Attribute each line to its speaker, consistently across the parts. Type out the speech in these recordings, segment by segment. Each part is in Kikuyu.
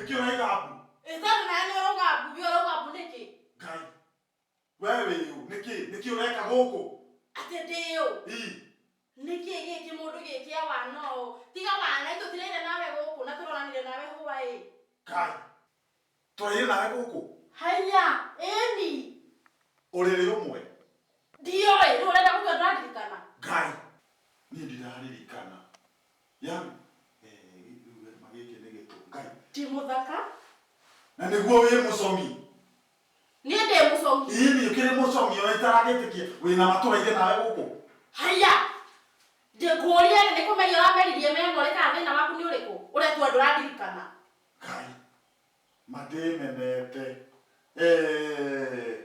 Speaker 1: Nĩkĩ ũraiga mbu?
Speaker 2: Ĩ tondũ nawe nĩ ũrauga mbu, we ũrauga mbu nĩkĩ?
Speaker 1: Ngai. We wĩ ũ? Nĩkĩ? Nĩkĩ ũreka gũkũ?
Speaker 2: Atĩ ndĩ ũ?
Speaker 1: Ii.
Speaker 2: Nĩkĩ gĩkĩ mũndũ gĩkĩa wana ũũ? Tiga wana, itũtiraire nawe gũkũ na tũronanire nawe hwaĩ.
Speaker 1: Ngai. Tũraire nawe gũkũ?
Speaker 2: Haiya, ĩni.
Speaker 1: Ũrĩrĩ ũmwe?
Speaker 2: Ndioĩ, rĩu ũrenda gũtua ndũraririkana?
Speaker 1: Ngai. Niĩ ndiraririkana. Yaani, eh, rĩu ma gĩkĩ nĩ gĩtũ. Ngai.
Speaker 2: Ndĩ mũthaka?
Speaker 1: Na nĩguo wĩ mũcong'i.
Speaker 2: Niĩ ndĩ mũcong'i?
Speaker 1: Ĩni, ũkĩrĩ mũcong'i ona itaragĩtĩkia. Wĩna ma tũraire nawe gũkũ?
Speaker 2: Haiya! Ngũrie-rĩ, nĩ kũmeria ũrameririe memory kana thĩna waku nĩ ũrĩkũ? Ũretua ndũrandirikana.
Speaker 1: Ngai, ma ndĩmenete. Eh,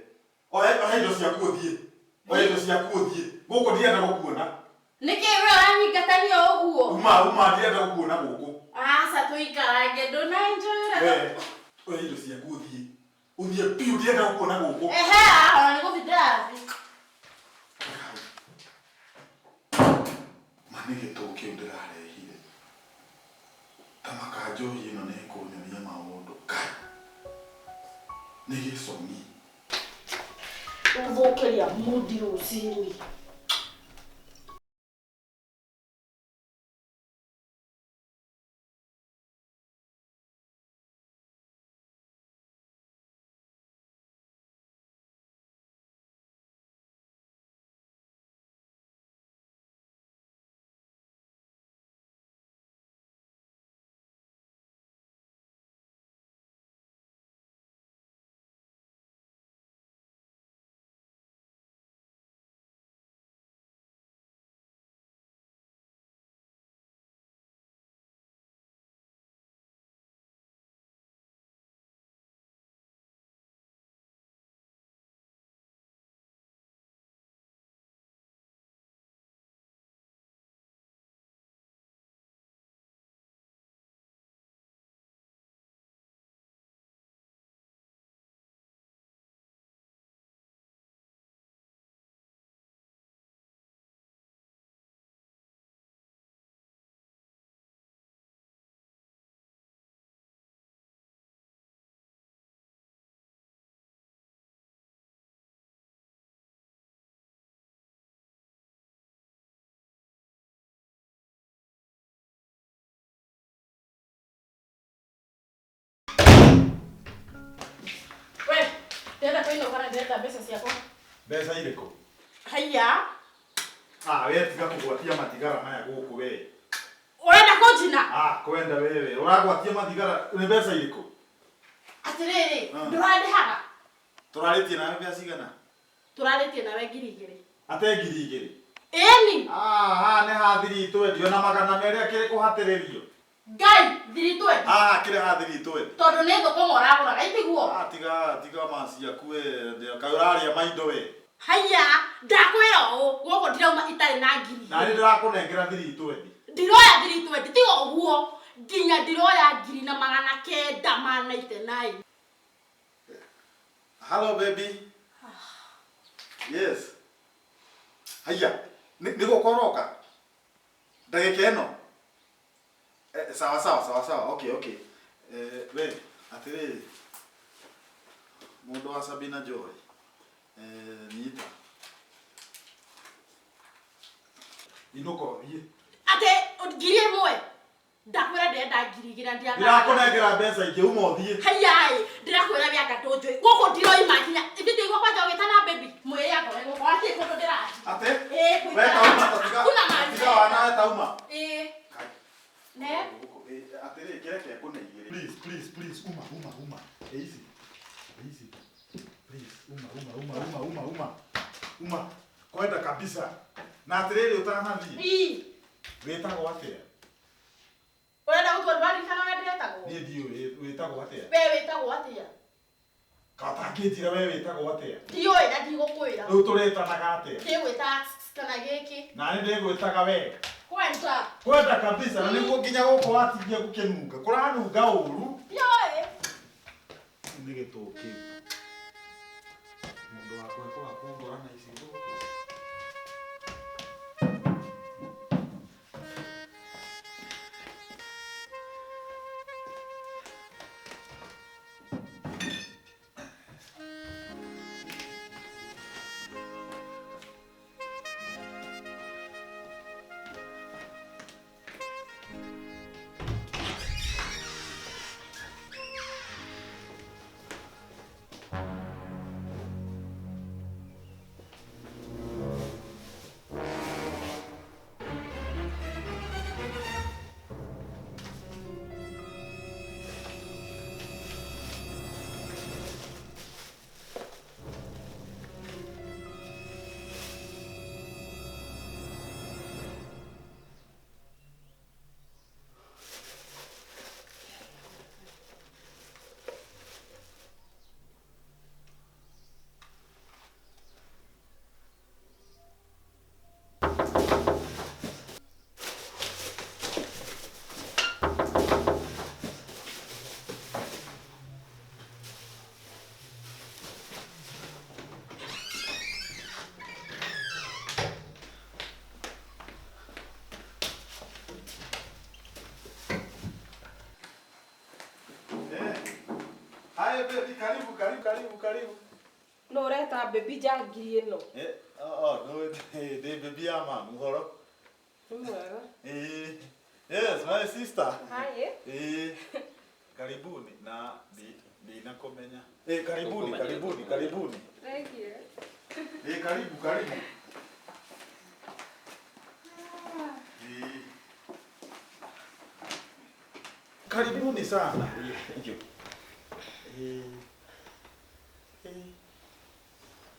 Speaker 1: oya oya indo ciaku ũthiĩ. Oya indo ciaku ũthiĩ. Gũkũ ndirenda gũkuona.
Speaker 2: Nĩkĩ we ũranyingatania ũguo?
Speaker 1: Uma uma ndirenda gũkuona gũkũ.
Speaker 2: Aca tũikarange ndũnanjũra.
Speaker 1: We, oya indo ciaku ũthiĩ. Ũthiĩ biũ ndirenda gũkuona gũkũ.
Speaker 2: Ehe, ona nĩ gũthiĩ ndĩrathiĩ.
Speaker 1: Ma nĩ gĩtũũ kĩu ndĩrarehire. Ta maka njohi ĩno nĩ ĩkũnyonia maũndũ. Kai! Nĩ gĩcong'i.
Speaker 2: Ũthũkĩria mundi rũcinĩ. We, ndĩrenda kũinũka na ndĩrenda mbeca ciakwa.
Speaker 1: Mbeca irĩkũ?
Speaker 2: Haiya.
Speaker 1: Ah, we tiga kũgwatia mathigara maya gũkũ we.
Speaker 2: Ũrenda kũnjina?
Speaker 1: Ah, kwenda wewe. Ũragwatia mathigara nĩ mbeca irĩkũ?
Speaker 2: Atĩrĩrĩ,
Speaker 1: Ah.
Speaker 2: ndũrandĩhaga.
Speaker 1: Tũrarĩtie nawe mbeca cigana?
Speaker 2: Tũrarĩtie nawe 2000.
Speaker 1: Ate 2000?
Speaker 2: Ĩni.
Speaker 1: Ah, haha nĩ ha thiri twenty ona 200 akĩrĩ kũhatĩrĩrio.
Speaker 2: Ngai, thiri twenty.
Speaker 1: Haha akĩrĩ ha thiri twenty.
Speaker 2: Tondũ nĩ thũkũma ũragũraga, itiguo?
Speaker 1: Ah, tiga tiga ma ciaku we, kaĩ ũrarĩa maindo we.
Speaker 2: Haiya, ndakwĩra ũũ, gũkũ ndirauma itarĩ na ngiri
Speaker 1: Na niĩ ndĩrakũnengera thiri twenty.
Speaker 2: Ndiroya thiri twenty, tiga ũguo, nginya ndiroya 1999.
Speaker 1: Hello baby. Yes. Haiya, nĩ gũka ũroka? Ndagĩka ĩno? Eh, sawa sawa sawa sawa. Okay, okay. Eh, we, atĩrĩrĩ. Mũndũ wa Sabina Joy. Eh, nyita. Inũka ũthiĩ.
Speaker 2: Atĩ 1000? Ndakwĩra ndĩrenda 2000 na ndiaga.
Speaker 1: Ndirakũnengera mbeca ingĩ, uma ũthiĩ.
Speaker 2: Haiya-ĩ, ndĩrakwĩra wĩ anga ndũnjũĩ. Gũkũ ndiroima nginya ithuĩ ndĩigua kwanja ũgĩtana baby. Mwĩrĩ anga wĩ gũkũ, hatirĩ kũndũ ndĩrathiĩ.
Speaker 1: Atĩ?
Speaker 2: Ĩĩ,
Speaker 1: We
Speaker 2: kũikara.
Speaker 1: tauma ta tiga.
Speaker 2: Hakuna mahali
Speaker 1: Tiga wana we tauma.
Speaker 2: Ĩĩ. Ne?
Speaker 1: Gũkũ, ĩ, atĩrĩ, kĩreke ngũne igĩrĩ. Please, please, please, uma, uma, uma. Easy. Easy. Please, uma, uma, uma, uma, uma, uma. Uma. Kwenda kabisa. Na atĩrĩrĩ ũtanathiĩ.
Speaker 2: Ii.
Speaker 1: Wĩtagwo atĩa?
Speaker 2: Ũrenda gũtua ndũraririkana ũrĩa ndĩretagwo?
Speaker 1: Niĩ ndiũĩ wĩtagwo atĩa.
Speaker 2: We wĩtagwo atĩa?
Speaker 1: Ka ũtangĩnjĩra we wĩtagwo atĩa?
Speaker 2: Ndiũĩ na ndigũkwĩra.
Speaker 1: Rĩu tũrĩtanaga atĩa?
Speaker 2: Ndĩgwĩta kana gĩkĩ.
Speaker 1: Na nĩ ndĩgwĩtaga we.
Speaker 2: Kwenda.
Speaker 1: Kwenda kabisa na nĩguo nginya gũkũ watigia gũkĩnunga. Kũranunga ũru.
Speaker 2: Ndiũĩ.
Speaker 1: Nĩ gĩtũũ kĩu. Mũndũ wakwa ekwaga kũngora na ici gũkũ. Karibu, karibu, karibu, karibu.
Speaker 3: No ũreta baby njangiri ĩno.
Speaker 1: Eh, oh, no, ndĩ baby ya mamu ũhoro.
Speaker 3: Nĩ mwega.
Speaker 1: Eh, yes, my sister.
Speaker 3: Hi.
Speaker 1: Eh, karibuni na ndinakumenya. Eh, karibuni, karibuni, karibuni.
Speaker 4: Thank you.
Speaker 1: Eh, karibu, karibu. Eh. Karibuni sana.
Speaker 5: Thank you.
Speaker 1: Eh. Eh.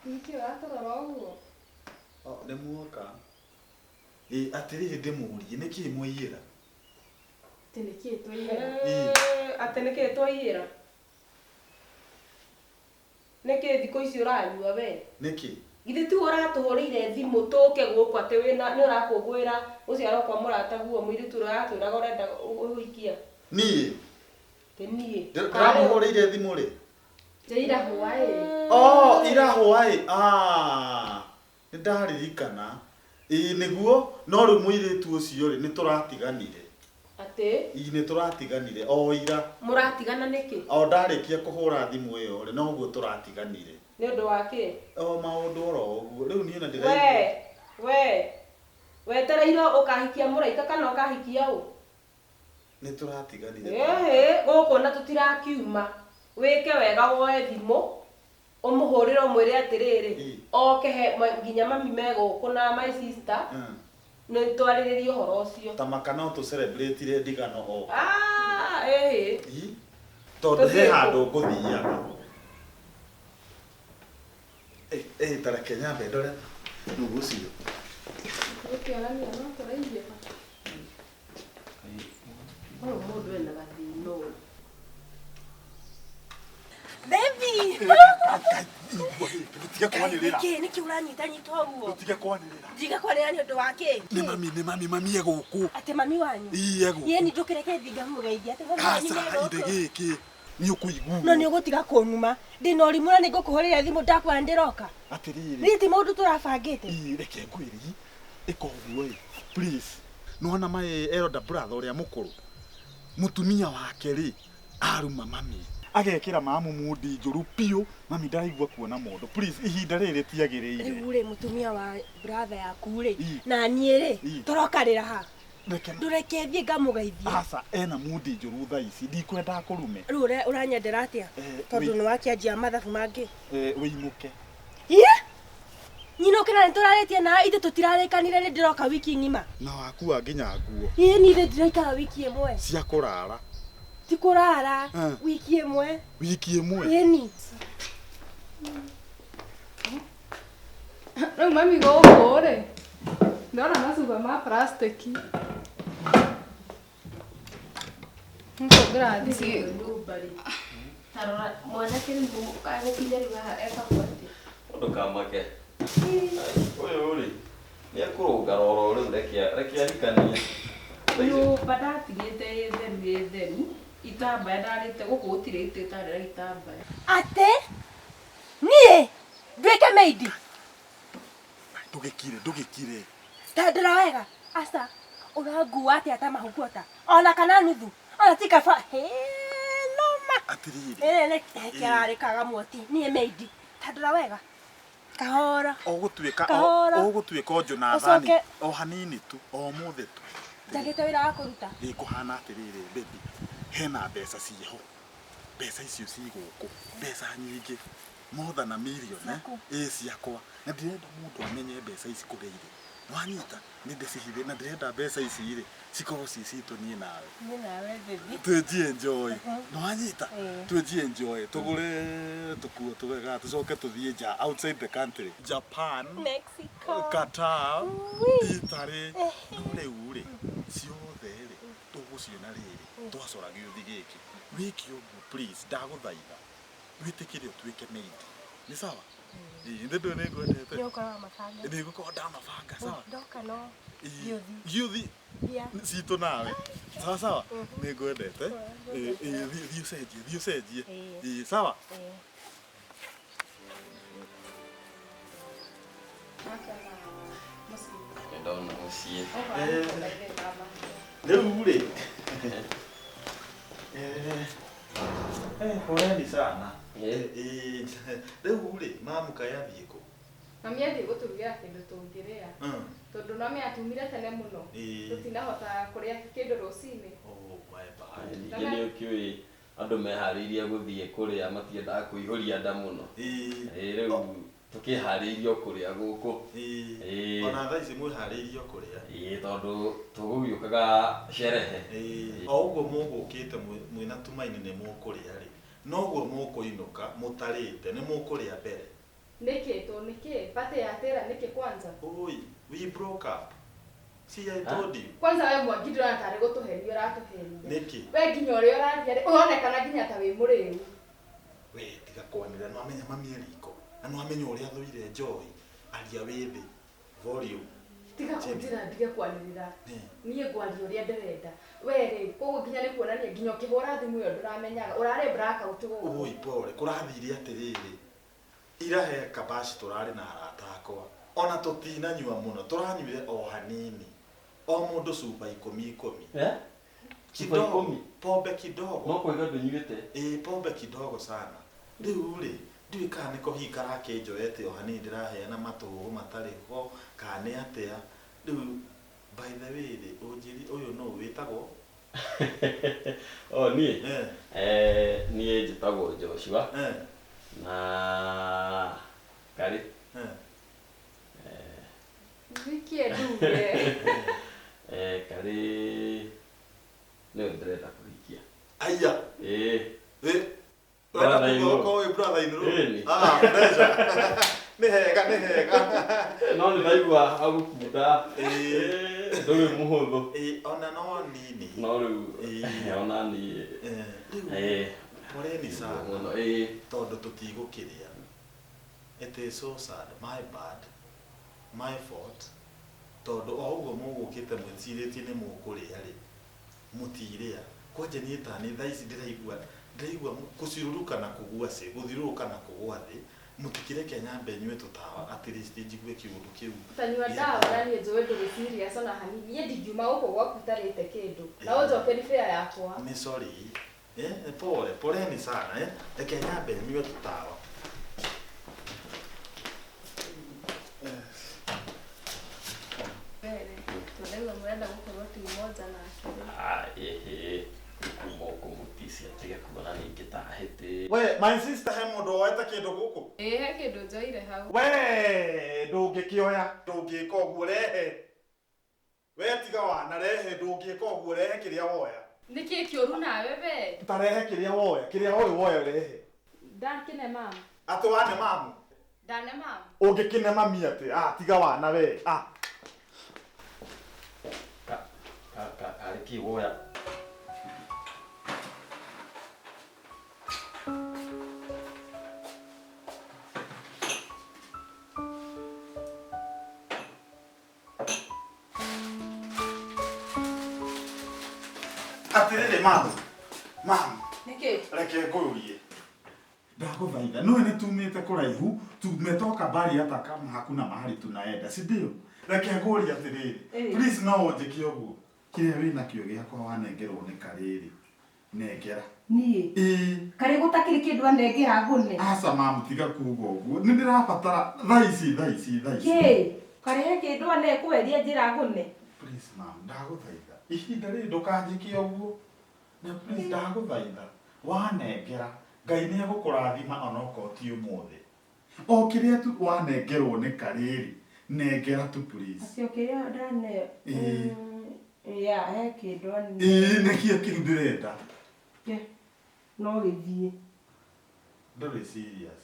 Speaker 4: Nĩkĩ ũratũrora ũguo?
Speaker 1: Oh, nĩ muoka. Ĩ atĩrĩrĩ ndĩmũrie nĩkĩĩ mwaiyĩra?
Speaker 2: Atĩ nĩkĩĩ twaiyĩra?
Speaker 3: Atĩ nĩkĩĩ twaiyĩra? Nĩkĩĩ thikũ ici ũranyua we?
Speaker 1: Nĩkĩ?
Speaker 3: Githĩ tiwe ũratũhũrĩire thimũ tũke gũkũ atĩ wĩna nĩ ũrakũngũĩra gũciarwo kwa mũrataguo mũirĩtu ũrĩa ũratwĩraga ũrenda ũhikia?
Speaker 1: Niĩ?
Speaker 3: Ti niĩ.
Speaker 1: Ndĩramũhũrĩire thimũ rĩ?
Speaker 4: Ira hwaĩ.
Speaker 1: Oh, ira hwaĩ. Ah, nĩ ndaririkana. Ĩĩ nĩguo, no rĩu mũirĩtu ũcio rĩ nĩ tũratiganire.
Speaker 3: Atĩ?
Speaker 1: Ĩĩ nĩ tũratiganire o ira.
Speaker 3: Mũratigana nĩkĩ?
Speaker 1: O ndarĩkia kũhũra thimũ ĩyo rĩ noguo tũratiganire.
Speaker 3: Nĩ ũndũ wa kĩ?
Speaker 1: O maũndũ oro ũguo. Rĩu niĩ ona ndĩraigua.
Speaker 3: We, wetereire ũkahikia mũraika kana ũkahikia ũ?
Speaker 1: Nĩ tũratiganire.
Speaker 3: Ĩhĩ, gũkũ na tũtirakiuma. Wĩke wega woe thimũ ũmũhũrĩre ũmwĩre atĩrĩrĩ oke he nginya mami me gũkũ na my sister nĩ twarĩrĩrie ũhoro ũcio.
Speaker 1: Ta maka no tũ celebrate ndigano o.
Speaker 3: Ah, ĩhĩ.
Speaker 1: Tondũ he handũ ngũthiaga. Eh, ta reke nyambe ndore nũ ũcio.
Speaker 4: Gũkĩonania no tũraiyĩra.
Speaker 3: Ũyũ mũndũ ena gathĩna ũyũ.
Speaker 6: Baby!
Speaker 1: Tige kwanĩrĩra.
Speaker 6: Nĩkĩ nĩkĩ ũranyitanyita ũguo?
Speaker 1: Tige kwanĩrĩra.
Speaker 6: Ndige kwanĩrĩra nĩ ũndũ wa kĩ?
Speaker 1: Nĩ mami, nĩ mami, mami e gũkũ.
Speaker 6: Atĩ mami wanyu?
Speaker 1: Ii e gũkũ.
Speaker 6: Ĩĩ ni ndũkĩreke thiĩ ngamũgeithie atĩ mami wanyu nĩ
Speaker 1: Aca, ithe
Speaker 6: gũkũ.
Speaker 1: gĩkĩ nĩ ũkũigua.
Speaker 6: No nĩ ũgũtiga kũnuma. Ndĩna ũrimũ na nĩ ngũkũhũrĩra thimũ ndakwĩra nĩndĩroka.
Speaker 1: Atĩrĩrĩ.
Speaker 6: Niĩ ti maũndũ tũrabangĩte.
Speaker 1: Ii reke ngwĩre ĩka ũguo ĩ. Please. Nĩwona my elder brother ũrĩa mũkũrũ. Mũtumia wake rĩ aruma mami. Agekĩra mamu mundi njũru biũ, mami ndaraigua kuona mũndũ. Please, ihinda rĩrĩ rĩtiagĩrĩire.
Speaker 6: Rĩu rĩ mũtumia wa brother yaku rĩ na niĩ rĩ tũrokarĩra ha? Ndũreke thiĩ ngamũgeithie.
Speaker 1: Aca, ena mundi njũru thaa ici, ndikwenda akũrume.
Speaker 6: Rĩu ũranyendera atĩa? Tondũ nĩ wakĩanjia mathabu mangĩ.
Speaker 1: Wĩinũke.
Speaker 6: Iye? Nyinũke na nĩtũrarĩtie nawe ithuĩ tũtirarĩkanire nĩ ndĩroka wiki ng'ima.
Speaker 1: Na wakua nginya nguo.
Speaker 6: Ĩĩ niĩ ndĩraikara wiki ĩmwe.
Speaker 1: Cia kũrara.
Speaker 6: Ti kũrara, wiki ĩmwe.
Speaker 1: Wiki ĩmwe?
Speaker 6: Ĩni.
Speaker 4: Rĩu mami gũkũ rĩ, ndona macuba ma plastiki. Gũkũ ngĩrathiĩ.
Speaker 3: Ta rora mwanake rĩu agũkinya rĩu haha etagwo atĩa?
Speaker 5: Ndũkamake. Ũyũ rĩ, nĩ ekũrũngara oro rĩu reke ahikanie.
Speaker 3: Nyũmba ndatigĩte ĩ theru ĩ theru, itambaya ndarĩte gũkũ gũtirĩ gĩtĩ gĩtarĩ na gĩtambaya.
Speaker 6: Atĩ? Niĩ nduĩke maid?
Speaker 1: Ndũgĩkire, ndũgĩkire.
Speaker 6: Ta ndora wega. Aca, ũrangua atĩa ta mahuguota? Ona kana nuthu? Ona ti kaba. Hĩ, noma.
Speaker 1: Atĩrĩrĩ.
Speaker 6: Ĩrĩ nĩ kĩrarĩ kaga mwoti. Niĩ maid. Ta ndora wega. Kahora.
Speaker 1: Ũgũtuĩka
Speaker 6: Kahora.
Speaker 1: ũgũtuĩka o Jonathani. O hanini tu, o ũmũthĩ tu.
Speaker 6: Njagĩte wĩra wa kũruta.
Speaker 1: Ĩ kũhana atĩrĩrĩ baby, hena mbeca ciĩho. Mbeca icio ci gũkũ, mbeca nyingĩ. More than a million, eh? Ĩ ciakwa. Na ndirenda mũndũ amenye mbeca ici kũrĩa irĩ. Nĩwanyita? Nĩ ndĩcihithe na ndĩrenda mbeca ici rĩ cikorwo ci citũ niĩ nawe.
Speaker 6: Niĩ nawe baby.
Speaker 1: Twenjie enjoy. Nĩwanyita? Twenjie enjoy. Tũgũre tũkuo twega tũcoke tũthiĩ nja outside the country. Japan,
Speaker 6: Mexico,
Speaker 1: Qatar, Italy. No rĩu rĩ ciothe rĩ tũgũciona rĩrĩ twacora gĩũthi gĩkĩ. Wĩke ũguo please, ndagũthaitha. Wĩtĩkĩre ũtuĩke maid. Nĩ sawa? Ĩĩ ndĩ ndũĩ nĩ ngwendete.
Speaker 6: Nĩ ũkorwo wamabanga.
Speaker 1: Nĩ ngũkorwo ndamabanga, sawa?
Speaker 6: Ndoka no
Speaker 1: gĩũthi. Gĩũthi citũ nawe. Sawa sawa? Nĩ ngwendete. Ĩĩ thiĩ ũcenjie, thiĩ ũcenjie. Ĩĩ sawa?
Speaker 5: Ndona mũciĩ.
Speaker 1: Rĩu rĩ. Poleni sana. Ĩĩ, rĩu rĩ, mamu kaĩ athiĩ kũ?
Speaker 4: Mami athiĩ gũtũrugĩra kĩndũ tũngĩrĩa. Tondũ mami atumire tene mũno. Tũtinahota kũrĩa kĩndũ rũcinĩ.
Speaker 1: Oh, my bad.
Speaker 5: Ningĩ nĩ ũkĩũĩ andũ meharĩirie gũthiĩ kũrĩa matiendaga kũihũria nda mũno. Ĩĩ rĩu tũkĩharĩirio kũrĩa gũkũ.
Speaker 1: Ĩĩ. Ona thaa ici mwĩharĩirio kũrĩa.
Speaker 5: Ĩĩ tondũ tũgũgĩũkaga sherehe.
Speaker 1: Ĩĩ. O ũguo mũgũkĩte mwĩna Tumaini nĩ mũkũrĩa rĩ, noguo mũkũinũka mũtarĩte, nĩ mũkũrĩa mbere.
Speaker 4: Nĩkĩ to nĩkĩ? Party ya tera nĩkĩ kwanza?
Speaker 1: Oi, we broke up. See, I told you.
Speaker 4: Kwanza we Mwangi ndĩrona tarĩ gũtũheria ũratũheria.
Speaker 1: Nĩkĩ?
Speaker 4: We nginya ũrĩa ũraria rĩ, ũronekana nginya ta wĩ mũrĩu.
Speaker 1: We tiga kwanĩrĩra, nĩwamenya mami e riko na nĩwamenya ũrĩa athũire njohi. Aria wĩ thĩ. Volume.
Speaker 4: Tiga kũnjĩra ndige kwanĩrĩra. Niĩ ngwaria ũrĩa ndĩrenda. We rĩ, koguo nginya nĩ kuonania nginya ũkĩhũra thimũ ĩyo ndũramenyaga. Ũrarĩ blackout gũkũ.
Speaker 1: Oi, pole, kũrathire atĩrĩrĩ. Ira he kabaci tũrarĩ na arata akwa. Ona tũtinanyua mũno, tũranyuire o hanini. O mũndũ cuba ikũmi ikũmi.
Speaker 5: Cuba ikũmi?
Speaker 1: Pombe kidogo.
Speaker 5: No kũiga ndũnyuĩte?
Speaker 1: Ĩĩ, pombe kidogo sana. Rĩu rĩ, ndiũĩ kana nĩko hihi karakĩnjoete o hanini ndĩraheana matũhũhũ matarĩ ho, kana nĩ atĩa. Rĩu, by the way rĩ, ũnjĩri ũyũ nũ wĩtagwo?
Speaker 5: Oh, niĩ? Niĩ njĩtagwo Joshua. Na Karĩ.
Speaker 4: Nĩkĩĩ nduge?
Speaker 5: Karĩ nĩwe ndĩrenda kũhikia.
Speaker 1: Aya.
Speaker 5: Ĩĩ.
Speaker 1: Ĩ.
Speaker 5: Brother in law.
Speaker 1: Ũrenda brother in law?
Speaker 5: Ĩni.
Speaker 1: Ah, pleasure. Nĩ hega, nĩ hega.
Speaker 5: No nĩ ndaigua agũkunda.
Speaker 1: Ĩĩ.
Speaker 5: Ndũrĩ mũhũthũ.
Speaker 1: Ĩĩ, ona no nini.
Speaker 5: No rĩu, ona niĩ.
Speaker 1: Rĩu, poleni sana.
Speaker 5: Mũno, ĩĩ.
Speaker 1: Tondũ tũtigũkĩrĩa. It is so sad, my bad, my fault. Tondũ o ũguo mũgũkĩte mwĩcirĩtie nĩ mũkũrĩa rĩ, mũtirĩa. Kwanja niĩ ta nĩ thaa ici ndĩraigua, ndĩraigua kũciũrũrũka na kũgũa thĩ, gũthiũrũrũka na kũgũa thĩ. Mũtikĩreke nyambe nyue tũtawa at least njigue kĩũndũ kĩu.
Speaker 4: Tanyua ndawa na niĩ njũĩ ndũrĩ serious ona hanini. Niĩ ndingiuma gũkũ gwaku itarĩte kĩndũ. Na ũnjokerie fare yakwa.
Speaker 1: Nĩ sorry. Pole, poleni sana, eh? Reke nyambe nyue tũtawa.
Speaker 4: Tondũ mũrenda gũkorwo timu moja nake.
Speaker 5: Ah, ĩhĩ. Kuma ũkũmũtisia tige kuona ningĩ ta ahĩtĩ.
Speaker 1: We, my sister he mũndũ woete kĩndũ gũkũ?
Speaker 4: Ĩĩ, he kĩndũ njoire hau.
Speaker 1: We, ndũngĩkĩoya, ndũngĩka ũguo rehe. We tiga wana rehe, ndũngĩka ũguo rehe kĩrĩa woya.
Speaker 4: Nĩkĩĩ kĩũru nawe we?
Speaker 1: Ta rehe kĩrĩa woya, kĩrĩa ũyũ woya rehe.
Speaker 4: Ndakĩne mamu.
Speaker 1: Atĩ wane mamu?
Speaker 4: Ndane mamu.
Speaker 1: Ũngĩkĩne mami atĩ, ah, tiga wana we, ah.
Speaker 5: Karĩ kĩ woya?
Speaker 1: Atĩrĩrĩ mamu, mamu.
Speaker 3: Nĩkĩ?
Speaker 1: Reke ngũrũrie. Ndagũthaitha, nĩwe nĩ tumĩte kũraihu, tumetoka mbali hata kama hakuna mahali tunaenda, si ndio? Reke ngũrie atĩrĩrĩ. Please no ũnjĩke ũguo. Kĩrĩa wĩnakĩo gĩakwa wanengerwo nĩ Karĩrĩ. Nengera.
Speaker 3: Niĩ?
Speaker 1: Ĩĩ.
Speaker 3: Karĩ gũtakĩrĩ kĩndũ anengera ngũne?
Speaker 1: Aca mamu, tiga kuga ũguo. Nĩ ndĩrabatara thaa ici, thaa ici, thaa ici.
Speaker 3: Kĩ? Karĩ he kĩndũ anekweria njĩra ngũne?
Speaker 1: Please mamu, ndagũthaitha. Ihinda rĩrĩ ndũkanjĩke ũguo. Na please ndagũthaitha. Wanengera, Ngai nĩ egũkũrathima onokorwo ti ũmũthĩ. O kĩrĩa tu wanengerwo nĩ Karĩrĩ, nengera tu please.
Speaker 3: Acio kĩrĩa ndaneo.
Speaker 1: Ĩĩ.
Speaker 3: Ya, he kĩndũ ane.
Speaker 1: Ĩĩ, nĩkĩo kĩu ndĩrenda.
Speaker 3: Ke, no gĩthiĩ.
Speaker 1: Ndũrĩ serious.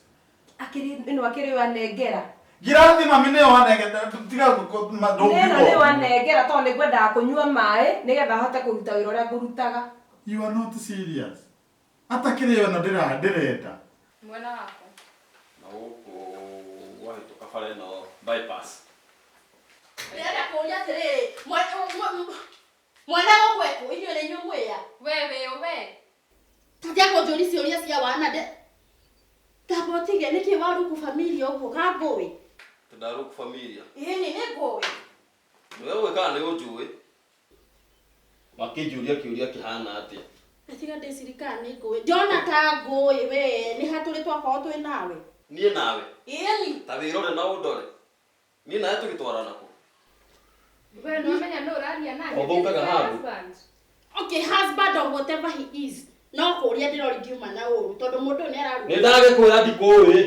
Speaker 3: Akĩrĩ, ĩno akĩrĩ wanengera.
Speaker 1: Ngirathi mami nĩyo wanengera, tiga ndũngiuga
Speaker 3: Nĩno nĩ
Speaker 1: ũguo.
Speaker 3: wanengera tondũ nĩngwendaga kũnyua maĩ nĩgetha hote kũruta wĩra ũrĩa ngũrutaga.
Speaker 1: You are not serious. Ata kĩrĩa ĩno ndĩrenda.
Speaker 4: Mwena wakwa.
Speaker 5: Na gũkũ wahĩtũka bara ĩno bypass.
Speaker 2: Ndĩrenda kũũria atĩrĩrĩ, mwena gũkũ ekũ, inyuĩ nĩ inyuĩ mwĩya.
Speaker 4: We wĩ ũ we?
Speaker 2: Tatia kũnjũria ciũria cia wana ndĩ. Tamba ũtige nĩkĩ waruku familia ũguo ka ngũĩ?
Speaker 5: Tũndaruku familia.
Speaker 2: Ĩĩ nĩ ngũĩ.
Speaker 5: Nĩwe ũĩ kana nĩ ũnjũĩ? Makĩnjũria kĩũria kĩhana atĩa?
Speaker 2: Tiga ndĩcirikana nĩ ngũĩ. Ndĩrona ta ngũĩ we nĩ hatũrĩ twakorwo twĩ nawe.
Speaker 5: Niĩ nawe.
Speaker 2: Ĩni.
Speaker 5: Ta wĩrore na ũndore. Niĩ nawe tũgĩtwarana kũ?
Speaker 4: We no menya no ũraria nake.
Speaker 5: Ũthũkaga
Speaker 4: This is my
Speaker 5: handũ.
Speaker 4: husband.
Speaker 2: Okay, husband or whatever he is. No kũria ndĩrori ngiuma na ũru tondũ mũndũ ũyũ nĩ
Speaker 5: Nĩ
Speaker 2: araruta.
Speaker 5: ndagĩkwĩra ndikũĩ.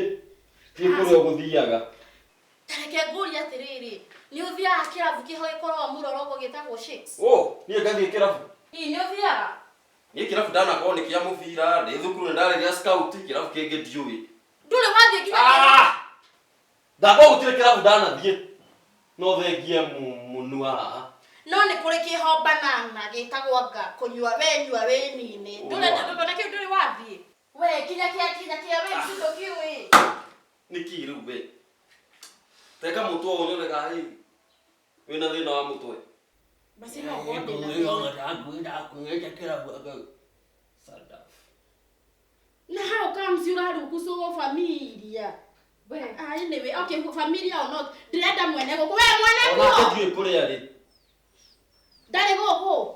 Speaker 5: Ti kũrĩa ũgũthiaga.
Speaker 2: Ta reke ngũrie atĩrĩrĩ, nĩ ũthiaga kĩrabu kĩho gĩkoragwo mũroroko gĩtagwo Shakes?
Speaker 5: Oh, niĩ ngathiĩ kĩrabu.
Speaker 2: Ĩ nĩ ũthiaga?
Speaker 5: Niĩ kĩrabu ndanakorwo nĩ kĩa mũbira, ndĩ thukuru nĩ ndarĩ gĩa scout, kĩrabu kĩngĩ ndiũĩ.
Speaker 2: Ndũrĩ wathiĩ nginya kĩrabu?
Speaker 5: Ah! Ndakorwo gũtirĩ kĩrabu ndanathiĩ. No thengie mũnua haha.
Speaker 2: No nĩ kũrĩ kĩho banana gĩtagwo anga kũnyua we nyua wĩnine. Ndũrĩ ndũrĩ kĩu ndũrĩ wathiĩ? We kinya kĩa we mtindo kĩũĩ.
Speaker 5: Nĩ kĩ rĩu we? Teka mũtwe ũyũ nyone kana hihi wĩna thĩna wa mũtwe.
Speaker 2: Basi no ngorwo ndĩna thĩna.
Speaker 5: Sadaf.
Speaker 2: Na how comes ũrarugucwo familia?
Speaker 4: We.
Speaker 2: Ah, anyway, okay, familia or not, ndĩrenda mwene gũkũ. We mwene
Speaker 5: Onake
Speaker 2: kuo.
Speaker 5: ndiũĩ kũrĩa arĩ.
Speaker 2: Ndarĩ gũkũ.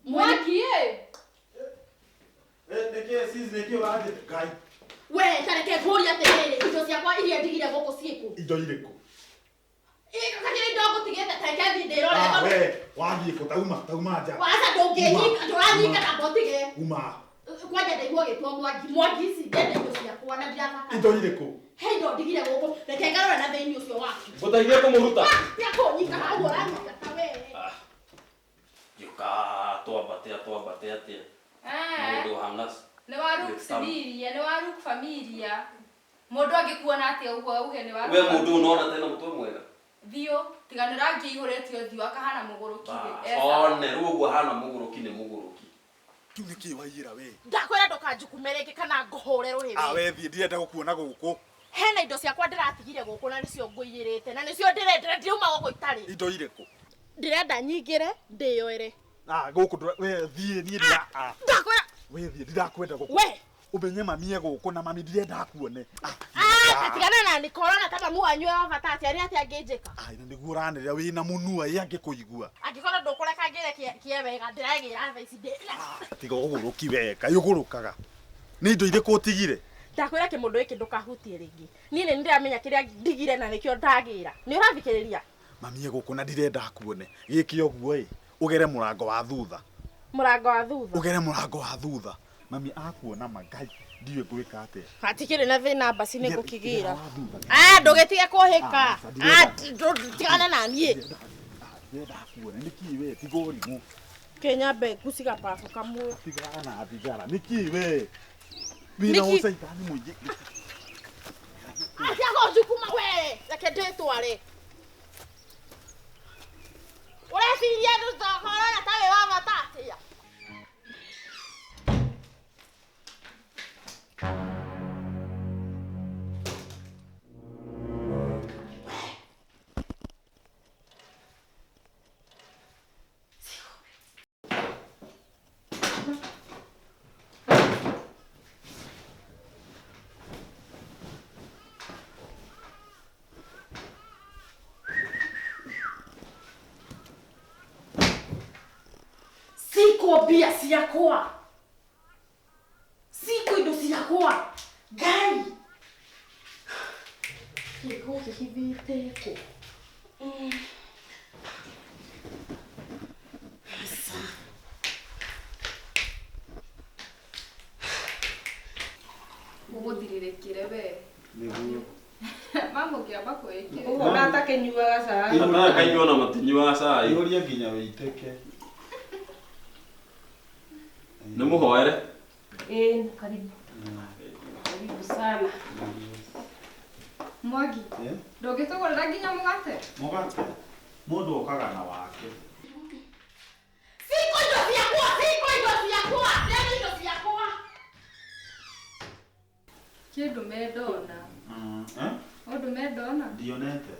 Speaker 2: Mwene
Speaker 4: Mwaki ĩ.
Speaker 1: Nĩkĩ sis nĩkĩ ũrathiĩ Ngai
Speaker 2: we ta reke ngũrie atĩrĩrĩ, indo ciakwa iria ndigire gũkũ ciĩkũ?
Speaker 1: indo irĩkũ?
Speaker 2: Kakĩrĩ indo ngũtigĩte ta reke thiĩ ndĩrore.
Speaker 1: Ah, we wathiĩ kũ tauma tauma nja.
Speaker 2: Waca ndũngĩnyita, ndũranyita na mbotige.
Speaker 1: Uma.
Speaker 2: Kwanja ndaigua ũgĩtwo Mwangi. Mwangi ici ndenda indo ciakwa na ndirabatara.
Speaker 1: Indo irĩkũ?
Speaker 2: He indo ndigire gũkũ, reke ngarore na thĩinĩ ũcio waku.
Speaker 5: Ngũteithie kũmũruta.
Speaker 2: Tiga kũnyita hau ũranyita ta we.
Speaker 5: Gĩũka twambate twambate atĩa. Mũndũ ũhana
Speaker 4: Nĩ wa
Speaker 5: Gĩtamu.
Speaker 4: familia, nĩ wa familia. Mũndũ angĩkuona atĩa ũguo auge nĩ wa
Speaker 5: We mũndũ ũnona tena mũtwe mwega.
Speaker 4: Thiũ, tiga nĩ rangi ĩihũrĩte ũthiũ akahana mũgũrũki rĩ.
Speaker 5: One rĩu ũguo ahana mũgũrũki nĩ mũgũrũki.
Speaker 1: Kĩu nĩkĩ waiyĩra we?
Speaker 2: Ndakwĩra ndũkanjukume rĩngĩ kana ngũhũre rũhĩ
Speaker 1: Ah,
Speaker 2: we.
Speaker 1: we thiĩ ndirenda gũkuona gũkũ.
Speaker 2: Hena indo ciakwa ndĩratigire gũkũ na nĩcio ngũiyĩrĩte na nĩcio ndĩrendera ndiriuma gũkũ itarĩ.
Speaker 1: Indo irĩkũ?
Speaker 2: Ndĩrenda nyingĩre ndĩyoere.
Speaker 1: Ah, gũkũ ndũra we thiĩ niĩ ndira ah
Speaker 2: Ndakwĩra
Speaker 1: we thiĩ ndirakwenda gũkũ.
Speaker 2: we.
Speaker 1: Ũmenye mami e gũkũ na mami ndirenda akuone. Ah,
Speaker 2: Ah, tigana na nĩkorona ta mamu wanyu wa bata atĩa nĩ atĩa angĩnjĩka.
Speaker 1: Ah, na nĩguo ũranĩrĩra wĩna mũnua ĩ angĩkũigua.
Speaker 2: Angĩkorwo ndũkũreka ngĩre kĩe wega ndĩragĩra thaa ici ndĩ.
Speaker 1: Tiga ũgũrũki we, Ngai ũgũrũkaga. Nĩ indo irĩkũ ũtigire?
Speaker 2: Ndakwĩra kĩmũndũ gĩkĩ ndũkahutie rĩngĩ. Niĩ nĩ ndĩramenya kĩrĩa ndigire na nĩkĩo ndagĩra. Nĩ ũrathikĩrĩria?
Speaker 1: Mami e gũkũ na ndirenda akuone. Gĩke ũguo ĩ, ũgere mũrango wa thutha.
Speaker 2: Mũrango wa thutha.
Speaker 1: Ũgere mũrango wa thutha. Mami akuona ma Ngai ndiũĩ ngwĩka atĩa.
Speaker 2: Hatikĩrĩ na thĩna mbaci nĩ ngũkĩgĩra.
Speaker 1: Wa thutha.
Speaker 2: Ah, ndũgĩtige kũhĩka.
Speaker 1: Ah,
Speaker 2: Ah, tigana na niĩ.
Speaker 1: Ndirenda akuone nĩkĩ we tiga ũrimũ.
Speaker 2: Kĩnyambe nguciga babu kamwe.
Speaker 1: Tigana na thigara nĩkĩ we? Wĩna
Speaker 2: Nĩkĩ?
Speaker 1: ũcaitani mũingĩ.
Speaker 2: Atia kũnjukuma we, reke ndĩtware. Ũreciria ndũkorona ta wĩ wa bata atĩa? Siko mbia ciakwa. Siko indo ciakwa. Ngai. Gĩko kĩhithĩte kũ? Aca.
Speaker 4: Ũgũthirĩrĩkĩre we.
Speaker 1: Nĩguo.
Speaker 4: Mama ũngĩamba kwĩĩkĩra.
Speaker 3: Ũguo na atakĩnyuaga cai.
Speaker 5: Aya kaingĩ ona matinyuaga cai.
Speaker 1: Ihũrie nginya wĩitĩke.
Speaker 5: Nĩ mũhoere.
Speaker 3: Ĩ, karibu. Karibu sana.
Speaker 4: Mwangi, ndũngĩtũgũrĩra nginya mũgate?
Speaker 1: Mũgate. Mũndũ okaga na wake.
Speaker 2: Siko indo ciakwa, siko indo ciakwa, ndĩrenda indo ciakwa.
Speaker 4: Kĩndũ mendona. Ũndũ mendona.
Speaker 1: Ndionete.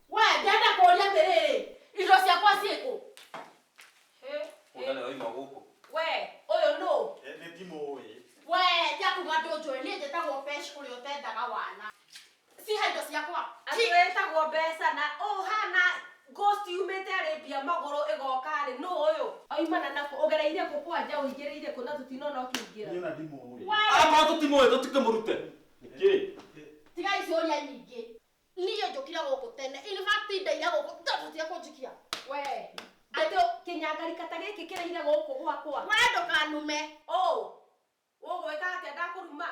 Speaker 2: We, ndĩrenda kũũria atĩrĩrĩ, indo ciakwa ciĩkũ?
Speaker 5: Ũnda nĩ wauma gũkũ.
Speaker 3: We, ũyũ nũ?
Speaker 1: Nĩ ndimũĩ.
Speaker 2: We, tiga kuga ndũnjũĩ, niĩ njĩtagwo Pesh ũrĩa ũtendaga wana. Ciha indo ciakwa.
Speaker 3: Atĩ wĩtagwo mbeca na ũhana ghost yumĩte Arabia magũrũ ĩgoka rĩ, nũ ũyũ? Oimana nako ũgereire kũ kwanja ũingĩrĩire kũ na tũtinona ũkĩingĩra.
Speaker 1: Niĩ ona ndimũĩ.
Speaker 5: Akorwo tũtimũĩ tũtikĩmũrute. Nĩkĩ?
Speaker 2: Tigai ciũria nyingĩ. Niĩ njũkire gũkũ tene. In fact ndaire gũkũ tondũ tiga kũnjikia.
Speaker 3: We, atĩ kĩnyangarika ta gĩkĩ kĩraire gũkũ gwakwa.
Speaker 2: We ndũkanume.
Speaker 3: Ũ, ũgwĩka atĩa ndakũruma?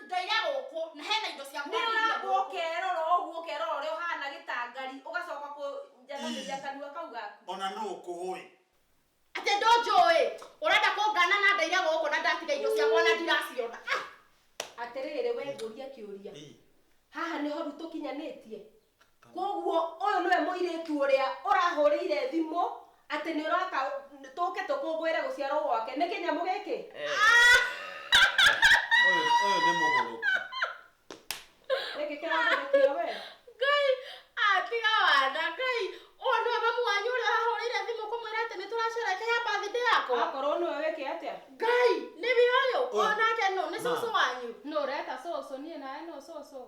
Speaker 2: Ndaire gũkũ na hena indo ciakwa.
Speaker 3: Nĩ ũramba ũkerora ũguo ũkerora ũrĩa ũhana gĩtangari ũgacoka kũnjathamĩria kanua kau gaku.
Speaker 1: Ona nũ ũkũĩ?
Speaker 2: Atĩ ndũnjũĩ. Ũrenda kũngana na ndaire gũkũ na ndatiga indo ciakwa na ndiraciona. Ah!
Speaker 3: Atĩrĩrĩ we ngũria kĩũria. Haha nĩho rĩu tũkinyanĩtie. Koguo ũyũ nĩwe mũirĩtu ũrĩa ũrahũrĩire thimũ atĩ nĩ ũroka tũke tũkũngũĩre gũciarwo gwake. Nĩ kĩnyamũ gĩkĩ?
Speaker 1: Ũyũ nĩ mũgũrũki.
Speaker 3: Nĩkĩ kĩragũthũkia we?
Speaker 2: Ngai, atiga wana Ngai. Ũyũ nĩwe mamu wanyu ũrĩa ũrahũrĩire thimũ kũmwĩra atĩ nĩ tũracerekea birthday yakwa.
Speaker 3: Akorwo nĩwe wĩke atĩa?
Speaker 2: Ngai, nĩwe ũyũ. Onake nũ? Nĩ cũcũ wanyu.
Speaker 4: No ũreta cũcũ niĩ nawe no cũcũ.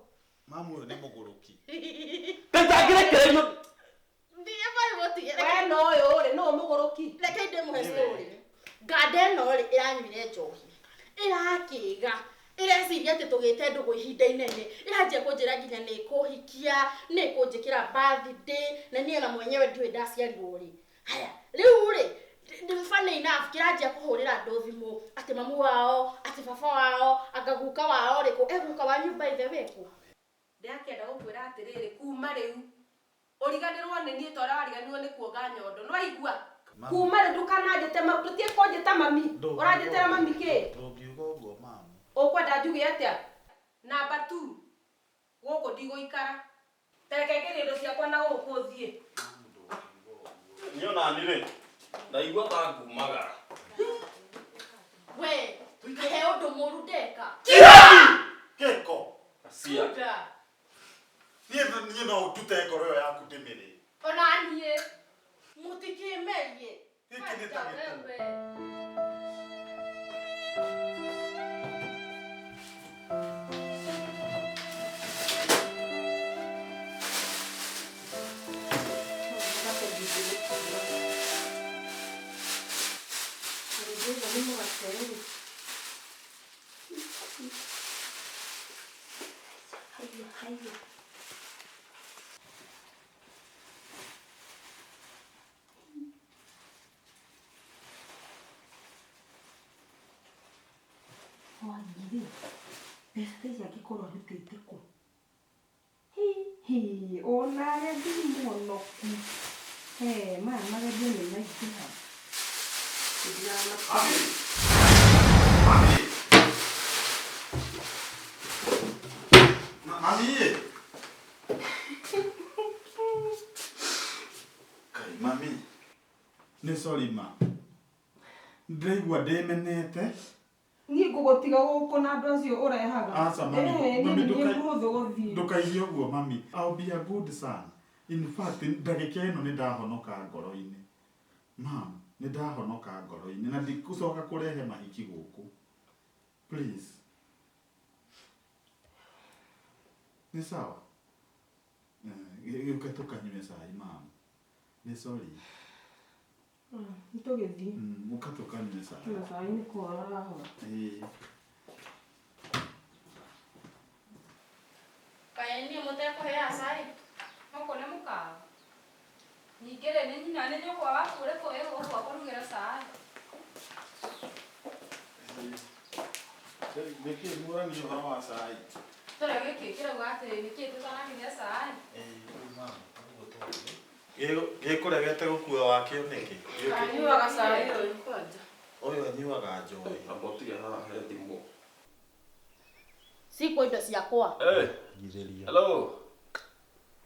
Speaker 1: Mamu ũyũ nĩ mũgũrũki.
Speaker 5: Ndangĩrekererio.
Speaker 2: Ndige bai mũtige.
Speaker 3: We no ũyũ rĩ, nũ mũgũrũki?
Speaker 2: Reke ndĩmũhe story. Nganda ĩno rĩ ĩranyuire njohi. Ĩrakĩga. Ĩreciria atĩ tũgĩte ndũgũ ihinda inene. Ĩranjia kũnjĩra nginya nĩ ĩkũhikia, nĩ ĩkũnjĩkĩra birthday, na niĩ ona mwenyewe ndiũĩ ndaciarirwo rĩ. Haya, rĩu rĩ, funny enough kĩranjia kũhũrĩra andũ thimũ atĩ mamu wao, atĩ baba wao, anga guka wao rĩ kũ, e guka wanyu by the way kũ?
Speaker 3: Ndĩrakĩenda gũkwĩra atĩrĩrĩ kuma rĩu ũriganĩrwo nĩ niĩ ta ũrĩa wariganĩrwo nĩ kuonga nyondo. Nĩ waigua? Kuma rĩu ndũkananjĩte ndũtige kũnjĩta mami. Ũranjĩtĩra mami kĩ?
Speaker 1: Ndũngiuga ũguo mamu.
Speaker 3: Ũkwenda njuge atĩa? Namba 2 gũkũ ndigũikara. Tareke ngĩrie indo ciakwa na gũkũ thiĩ.
Speaker 5: Niĩ ona niĩ rĩ, ndaigua ta ngumagara.
Speaker 2: We, he ũndũ mũru ndeka.
Speaker 1: Gĩko.
Speaker 5: Acia.
Speaker 1: Niĩ no ndute ngoro ĩyo yaku ndĩmĩrĩe.
Speaker 4: Ona niĩ.
Speaker 2: Mũtikĩmerie.
Speaker 1: Gĩkĩ nĩ ta gĩtũ.
Speaker 6: Mwangi-rĩ, mbeca ta ici angĩkorwo arutĩte kũ? Hihi, ona agethi mũhonoku. He, maya magerio nĩ maingĩha.
Speaker 1: Mami! Mami! Kai, mami. Nĩ sorry ma. Ndĩraigua ndĩmenete.
Speaker 3: Niĩ ngũgũtiga gũkũ na andũ acio ũrehaga.
Speaker 1: Aca mami,
Speaker 3: Niĩ
Speaker 1: mami
Speaker 3: nĩ mũhũthũ gũthiĩ.
Speaker 1: Ndũkaigue ũguo mami. I'll be a good son. In fact, ndagĩka ĩno nĩ ndahonoka ngoro-inĩ. Mam, nĩ ndahonoka ngoro-inĩ na ndikũcoka kũrehe mahiki gũkũ. Please. Nĩ sawa? Gĩũke tũkanyue cai mam. Nĩ sorry.
Speaker 6: Nĩ tũgĩthiĩ.
Speaker 1: Ũka tũkanyue cai.
Speaker 6: Na cai nĩ kũhora ũrahora.
Speaker 1: Ĩĩ.
Speaker 2: Kaĩ niĩ mũtekũhea cai?
Speaker 4: Gũkũ nĩ mũkawa. Ningĩ rĩ, nĩ nyina nĩ nyũkwa waku ũrĩkũ ĩ gũkũ akũrugĩra cai?
Speaker 1: Nĩkĩ mũrania ũhoro wa cai?
Speaker 4: Tũrĩ gĩkĩ kĩrauga atĩrĩ nĩkĩ tũtanakĩgĩa cai?
Speaker 1: Gĩkũregete gũkua wakĩo nĩkĩ?
Speaker 3: Anyuaga cai ũyũ kwanja.
Speaker 1: Ũyũ anyuaga njohi.
Speaker 5: Amba ũtige haha he thimũ.
Speaker 2: Cikwo indo ciakwa.
Speaker 5: Hey.
Speaker 1: Nyithĩria.
Speaker 5: Hello.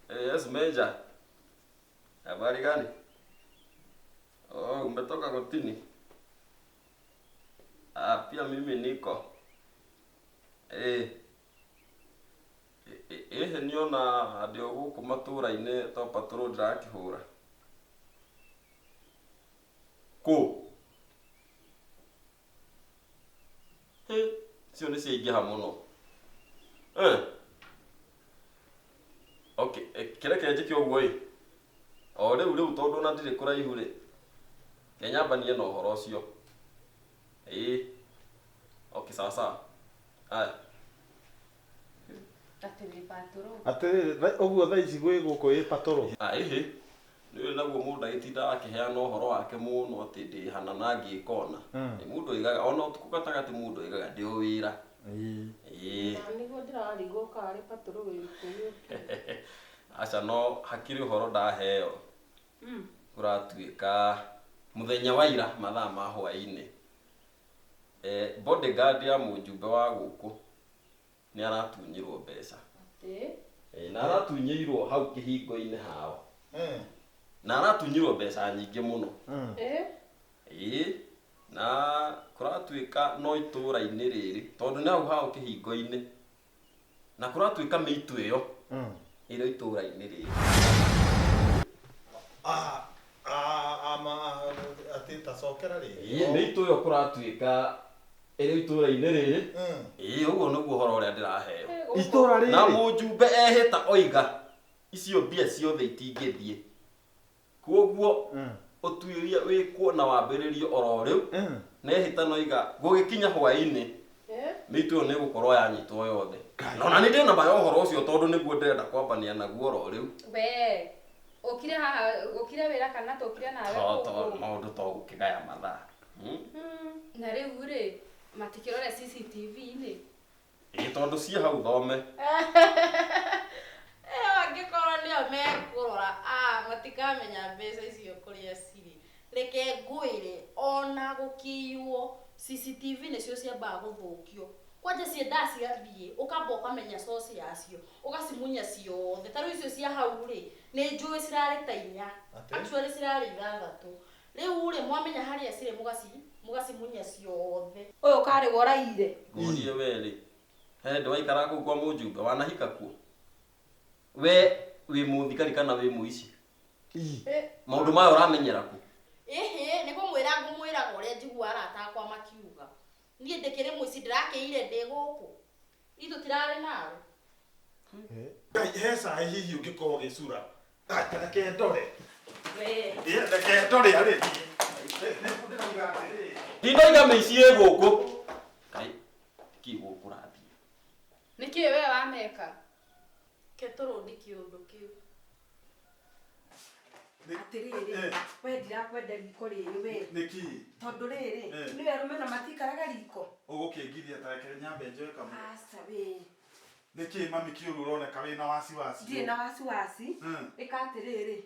Speaker 5: Hey, yes, Major. Habari gani? Oh, umetoka kotini? Ah, pia mimi niko. Eh. Eh, niona ndĩ o gũkũ matũra-inĩ to patrol ndĩrakĩhũra. Kũ? Hĩ, icio nĩ ciaingĩha mũno. Eh. Okay, kĩreke njĩke ũguo ĩ. O rĩu rĩu tondũ ona ndirĩ kũraihu rĩ. Ke nyambanie na ũhoro ũcio. Ĩĩ. Okay, sawa sawa. Aya.
Speaker 4: Atĩ wĩ patũrũ.
Speaker 1: Atĩrĩrĩ, ũguo thaa ici gwĩ gũkũ ĩ patũrũ?
Speaker 5: Ah, ĩhĩ. Nĩ naguo mũndũ agĩtindaga akĩheana ũhoro wake mũno atĩ ndĩ hana na ngĩka ũna. Nĩ mũndũ oigaga ona ũtukũ gatagatĩ mũndũ oigaga ndĩ o wĩra. Ĩĩ.
Speaker 3: Na nĩguo ndĩrarigwo karĩ patũrũ wĩrĩkũ wĩkĩ.
Speaker 5: Aca no hakĩrĩ ũhoro ndaheo. Kũratuĩka mũthenya wa ira mathaa ma hwaĩ-inĩ. Bodyguard ya mũjumbe wa gũkũ nĩ aratunyirwo mbeca. Na aratunyĩirwo hau kĩhingo-inĩ hao. Na aratunyirwo mbeca nyingĩ mũno. Ĩĩ, na kũratuĩka no itũũra-inĩ rĩrĩ tondũ nĩ hau hao kĩhingo-inĩ. Na kũratuĩka mĩitũ ĩyo ĩrĩ itũũra-inĩ rĩrĩ.
Speaker 1: Atĩ tacokera rĩngĩ.
Speaker 5: Ĩĩ, mĩitũ ĩyo kũratuĩka ĩrĩ itũũra-inĩ rĩrĩ. Ĩĩ, ũguo nĩguo ũhoro ũrĩa ndĩraheo.
Speaker 1: Itũũra rĩrĩ.
Speaker 5: Na mũjumbe ehĩta oiga icio mbia ciothe itingĩthiĩ. Koguo ũtuĩria wĩkwo na wambĩrĩrio oro rĩu. Na ehĩta noiga gũgĩkinya hwaĩ-inĩ mĩitũ ĩyo nĩ ĩgũkorwo yanyitwo yothe. Na ona nĩ ndĩna ma ya ũhoro ũcio tondũ nĩguo ndĩrenda kwambania naguo oro rĩu.
Speaker 4: We ũkire haha ũkire wĩra kana tũkire nawe
Speaker 5: To maũndũ to gũkĩgaya mathaa.
Speaker 4: Na rĩu rĩ matikĩrore CCTV-inĩ.
Speaker 5: Ĩĩ tondũ ciĩ hau thome.
Speaker 2: Ĩyo angĩkorwo nĩo mekũrora, matikamenya mbeca icio kũrĩa cirĩ. Reke ngwĩre ona gũkĩiywo CCTV nĩcio ciambaga gũthũkio. Kwanja ciendaga cigathiĩ ũkamba ũkamenya source yacio, ũgacimunya ciothe. Ta rĩu icio cia hau rĩ, nĩ njũĩ cirarĩ ta inya. Actually cirarĩ ithathatũ. Rĩu rĩ mwamenya harĩa cirĩ mũgacimunya ciothe.
Speaker 3: Ũyũ karĩ woraire.
Speaker 5: Ngũrie we rĩ. He ndĩ waikara kũu kwa mũjumbe wanahika kuo. We wĩ mũthigari kana wĩ mũici? Maũndũ maya ũramenyera kũ?
Speaker 2: Ĩhĩ, nĩ kũmwĩra ngũmwĩraga ũrĩa njiguaga arata akwa makiuga. Niĩ ndĩkĩrĩ mũici ndĩrakĩire ndĩ gũkũ. Itũ tirarĩ nawe.
Speaker 1: Ngai, he cai hihi ũngĩkorwo ũgĩcura. Reke ndore. Reke ndore arĩ.
Speaker 5: Ndinoiga mĩici ĩ gũkũ. Ngai, kĩ gũkũ ũrathiĩ?
Speaker 4: Nĩkĩ we wameka?
Speaker 2: Ke tũrũndi kĩũndũ kĩu.
Speaker 6: Atĩrĩrĩ, we ndirakwenda riko rĩrĩ we.
Speaker 1: Nĩkĩ?
Speaker 6: Tondũ rĩrĩ, nĩwe arũme na matikaraga riko.
Speaker 1: Ũgũkĩngiria ta reke nyambe njoe kamwe.
Speaker 6: Aca we.
Speaker 1: Nĩkĩ mami kĩũru ũroneka wĩna wasiwasi?
Speaker 6: Ndirĩ na wasiwasi. Ĩka atĩrĩrĩ,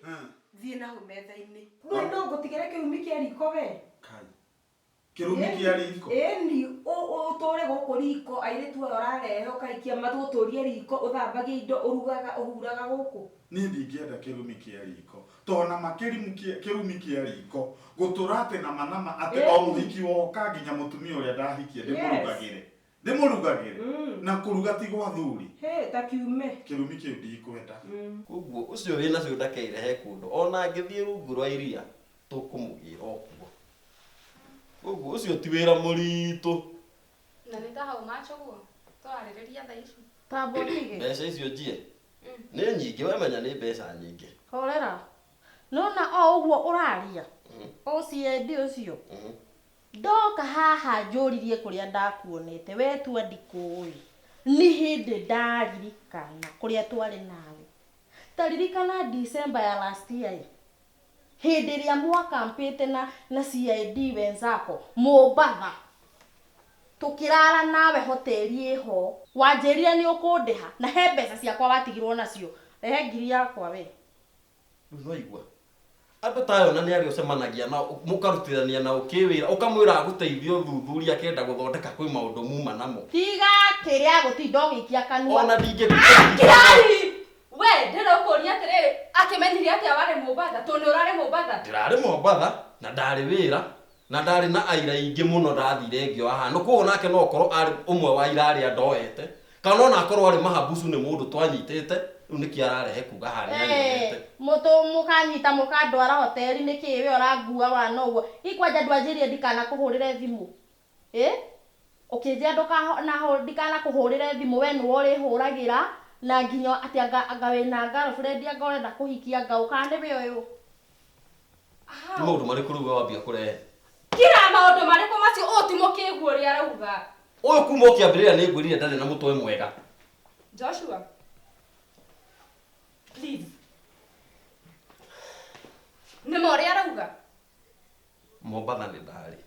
Speaker 6: thiĩ na hau metha-inĩ. Ndũĩ no ngũtigĩre kĩrumi kĩa riko we.
Speaker 1: Kai. Kĩrumi kĩa riko?
Speaker 6: Ĩni, ũtũre gũkũ riko, airĩtu aya ũrarehe ũkaikia matũtũrie riko, ũthambagie indo, ũrugaga, ũhuraga gũkũ.
Speaker 1: Niĩ ndingĩenda kĩrumi kĩa riko. Tondũ ma kĩrumi kĩa riko, gũtũra atĩ na manama atĩ o mũhiki woka nginya mũtumia ũrĩa ndahikia ndĩmũrugagĩre. Ndĩmũrugagĩre. Na kũruga ti gwa thuri.
Speaker 6: Hĩ, ta kiume.
Speaker 1: Kĩrumi kĩu ndikwenda.
Speaker 5: Koguo ũcio wĩna cio ndakeirehe kũndũ ona angĩthiĩ rungu rwa iria tũkũmũgĩra o kuo. Koguo ũcio ti wĩra mũritũ.
Speaker 4: Na nĩ ta hau macho guo tũrarĩrĩria thaa ici.
Speaker 2: Tamba ũtige.
Speaker 5: Mbeca icio njie. Nĩ nyingĩ wemenya nĩ mbeca nyingĩ.
Speaker 2: Horera. Nona o ũguo ũraria. OCID ũcio. Ndoka haha njũririe kũrĩa ndakuonete we tua ndikũĩ. Nĩ hĩndĩ ndaririkana kũrĩa twarĩ nawe. Ta ririkana December ya last year. Hĩndĩ ĩrĩa mwakampĩte na CID wenzako Mombatha. Tũkĩrara nawe hoteli ĩho. Wanjĩrire nĩ ũkũndĩha na he mbeca ciakwa watigirwo nacio. Rehe ngiri yakwa we.
Speaker 5: Rĩu no igua. Andũ ta aya ona nĩ arĩa ũcemanagia nao mũkarutithania nao kĩwĩra ũkamwĩra agũteithie ũthuthuria akĩenda gũthondeka kwĩ maũndũ muma namo.
Speaker 2: Tiga kĩrĩa gũtinda ũgĩikia kanua.
Speaker 5: Ona ndingĩgũteithia.
Speaker 4: Kirai! We ndĩrenda gũkũria atĩrĩrĩ, akĩmenyire atĩa warĩ Mombatha? Tondũ nĩ ũrarĩ Mombatha?
Speaker 5: Ndĩrarĩ Mombatha na ndarĩ wĩra na ndarĩ na aira aingĩ mũno ndathire ngĩoya handũ. Koguo nake no okorwo arĩ ũmwe wa aira arĩa ndoete kana ona akorwo arĩ mahabucu nĩ mũndũ twanyitĩte rĩu nĩkĩo ararehe kuga haha nĩ anyonete.
Speaker 2: Mũtũ mũkanyita mũkandwara hoteli nĩkĩ we ũrangua wana ũguo. Ikwanja ndwanjĩrire ndikanakũhũrĩre thimũ. Ũkĩnjĩra ndikanakũhũrĩre thimũ we nĩwe ũrĩhũragĩra na nginya atĩ anga wĩna girlfriend anga ũrenda kũhikia anga ũka nĩwe ũyũ.
Speaker 5: Nĩ maũndũ marĩkũ rĩu we wambia kũrehe?
Speaker 4: Kira maũndũ marĩkũ macio ũyũ ti mũkĩgu ũrĩa arauga.
Speaker 5: Ũyũ kuma ũkĩambĩrĩria nĩ ngwĩrire ndarĩ na mũtwe mwega.
Speaker 4: Joshua. Please. Nĩ ma ũrĩa arauga?
Speaker 5: Mombatha nĩ ndarĩ.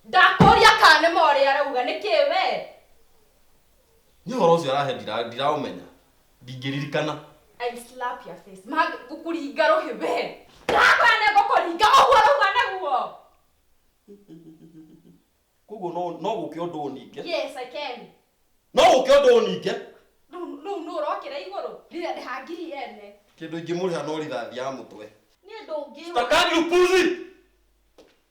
Speaker 4: Ndakũria kana nĩ ma ũrĩa arauga nĩkĩ we?
Speaker 5: Niĩ ũhoro ũcio arahe ndiraũmenya. Ndingĩririkana.
Speaker 4: I slap your face. Ma ngũkũringa rũhĩ we. Ndakora nĩ ngũkũringa ũguo ũrauga nĩguo.
Speaker 5: Koguo no gũke ũndũ ũninge.
Speaker 4: Yes, I can.
Speaker 5: No gũke ũndũ ũninge.
Speaker 4: Rĩu nũ ũrokĩra igũrũ? Rĩrĩa ndĩha ngiri ene.
Speaker 5: Kĩndũ ingĩmũrĩha no rithathi ya mũtwe.
Speaker 2: Niĩ ndũngĩũra.
Speaker 5: Stakani upuzi.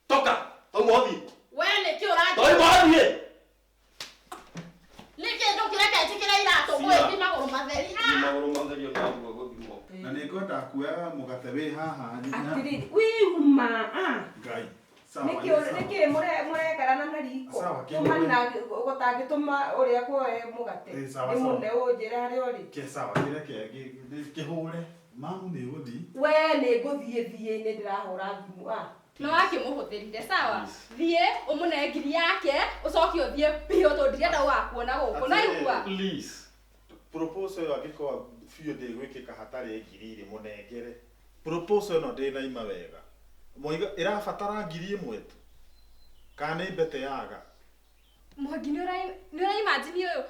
Speaker 5: Toka. Tauma ũthiĩ.
Speaker 2: We nĩkĩ ũranjĩra?
Speaker 5: Tauma ũthiĩ.
Speaker 2: Nĩkĩ ndũngĩreke njĩkĩre iratũ ngwĩthi magũrũ matheri?
Speaker 5: Thiĩ magũrũ matheri ona nguo gũthimwo.
Speaker 1: Na nĩ ngwenda kuoya mũgate wĩ haha.
Speaker 3: Atĩrĩrĩ, wĩuma a.
Speaker 1: Ngai. Sawa.
Speaker 3: Nĩkĩ mũrekarana na riko? Tũma gũtangĩtũma ũrĩa kuoe mũgate. Ndĩmũne ũnjĩre harĩa ũrĩ.
Speaker 1: Ke sawa, kĩreke kĩhũre. Mamu nĩ gũthiĩ.
Speaker 3: We nĩ ngũthiĩ thiĩ nĩ ndĩrahũra thimũ a.
Speaker 4: No akĩmũhũthĩrire sawa. Thiĩ ũmũne ngiri yake ũcoke ũthiĩ biũ tondũ ndirenda gũgakuona gũkũ. Naigua?
Speaker 5: Please.
Speaker 1: Proposal ĩyo angĩkorwo biũ ndĩgwĩkĩka hatarĩ ngiri irĩ mũnengere. Proposal ĩno ndĩnaima wega. Moiga ĩrabatara ngiri ĩmwe tu. Kana nĩ mbete yaga.
Speaker 4: Mwangi nĩ ũra imagine ũyũ.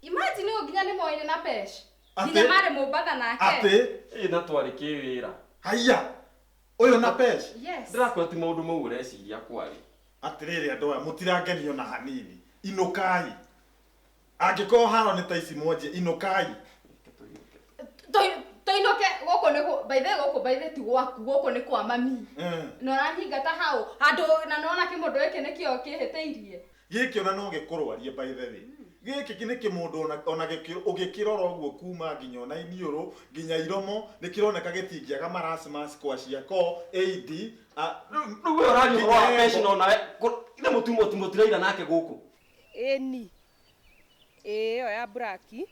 Speaker 4: Imagine ũyũ nginya nĩ moine na Pesh. Nginya marĩ Mombatha nake.
Speaker 1: Atĩ?
Speaker 5: Ĩ na twarĩ kĩwĩra.
Speaker 1: Haiya. Ũyũ na Pesh?
Speaker 4: Yes.
Speaker 5: Ndĩrakwĩra ti maũndũ mau ũreciria kwarĩ.
Speaker 1: Atĩrĩrĩ andũ aya mũtirangenio na hanini. Inũkai. Angĩkorwo haro nĩ ta ici mwanjie inũkai.
Speaker 4: Tũinũke gũkũ nĩ by the way gũkũ by the way ti gwaku gũkũ nĩ kwa mami. Na ũranyingata hau handũ na nona kĩmũndũ gĩkĩ nĩkĩo kĩhĩtĩirie.
Speaker 1: Gĩkĩ ona no gĩkũrwarie by the way. Gĩkĩ nĩ kĩmũndũ ona ũgĩkĩrora ũguo kuma nginya ona iniũrũ nginya iromo nĩkĩroneka gĩtingĩaga marasmus kwa ciako AD.
Speaker 5: Rĩu we ũraria ũhoro wa Pesh no nawe ithe mũtiraira nake gũkũ.
Speaker 3: Ĩni. Ĩyo ya braki.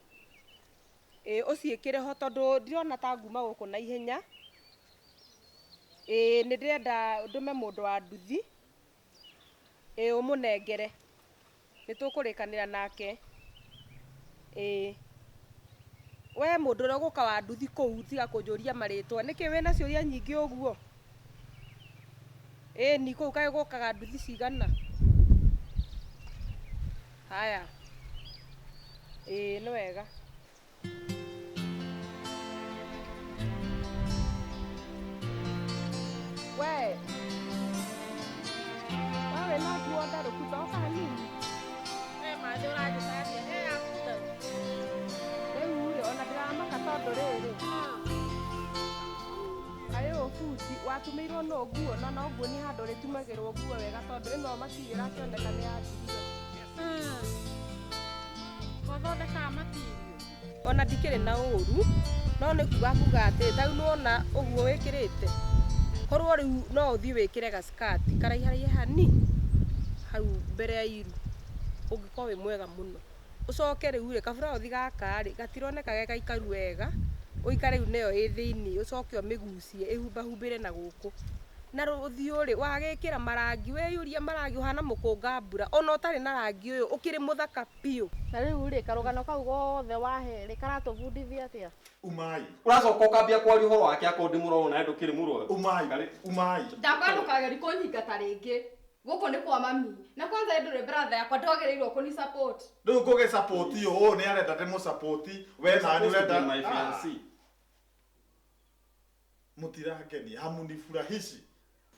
Speaker 3: Ĩ ũciĩkĩre ho tondũ ndirona ta nguma gũkũ na ihenya. Ĩ nĩ ndĩrenda ndũme mũndũ wa nduthi. Ĩ ũmũnengere. Nĩ tũkũrĩkanĩra nake. Ĩ we mũndũ ũrĩa ũgũka wa nduthi kũu tiga kũnjũria marĩtwa. Nĩkĩ wĩna ciũria nyingĩ ũguo? Ĩ ni kũu kaĩ gũkaga nduthi cigana? Haya. Ĩ nĩ wega. We. Wewe no nguo ndarũku toka hanini.
Speaker 2: We mathĩ ũranjĩtaria he yaku ndarũ.
Speaker 3: Rĩu rĩ ona ndĩramaka tondũ rĩrĩ. Kaĩ ũyũ buti watumĩirwo no nguo na no nguo nĩ handũ rĩtumagĩrwo nguo wega tondũ ĩno material ĩrakĩoneka nĩ ya ngirio.
Speaker 2: Wathondekaga material.
Speaker 3: Ona ndikĩrĩ na ũru no nĩ kuga kuga atĩ ta rĩu nĩwona ũguo wĩkĩrĩte. Korwo rĩu no ũthiĩ wĩkĩre gaskati karaiharaihe hani hau mbere ya iru ũngĩkorwo wĩ mwega mũno. Ũcoke rĩu rĩ kaburauthi gaka rĩ gatironeka ge gaikaru wega ũikare rĩu nayo ĩ thĩiniĩ ũcoke ũmĩgucie ĩhumbahumbĩre na gũkũ. Na rũthiũ rĩ wagĩkĩra marangi wĩyũrie marangi ũhana mũkũnga mbura ona ũtarĩ na rangi ũyũ ũkĩrĩ mũthaka biũ.
Speaker 2: Na rĩu rĩ karũgano kau gothe wahe rĩ karatũbundithia atĩa?
Speaker 1: Umai.
Speaker 5: Ũracoka ũkambia kwaria ũhoro wake akorwo ndĩ mũrwaru na ndũkĩrĩ mũrwaru.
Speaker 1: Umai. Umai.
Speaker 4: Ndakwa ndũkagerie kũnyingata rĩngĩ. Gũkũ nĩ kwa mami. Na kwanza ndũrĩ brother yakwa ndwagĩrĩirwo kũni support.
Speaker 1: Rĩu ngũgĩ support ũũ nĩ arenda ndĩmũ support we nani ũrenda
Speaker 5: my fiancé.
Speaker 1: Mũtirangenia hamunifurahishi.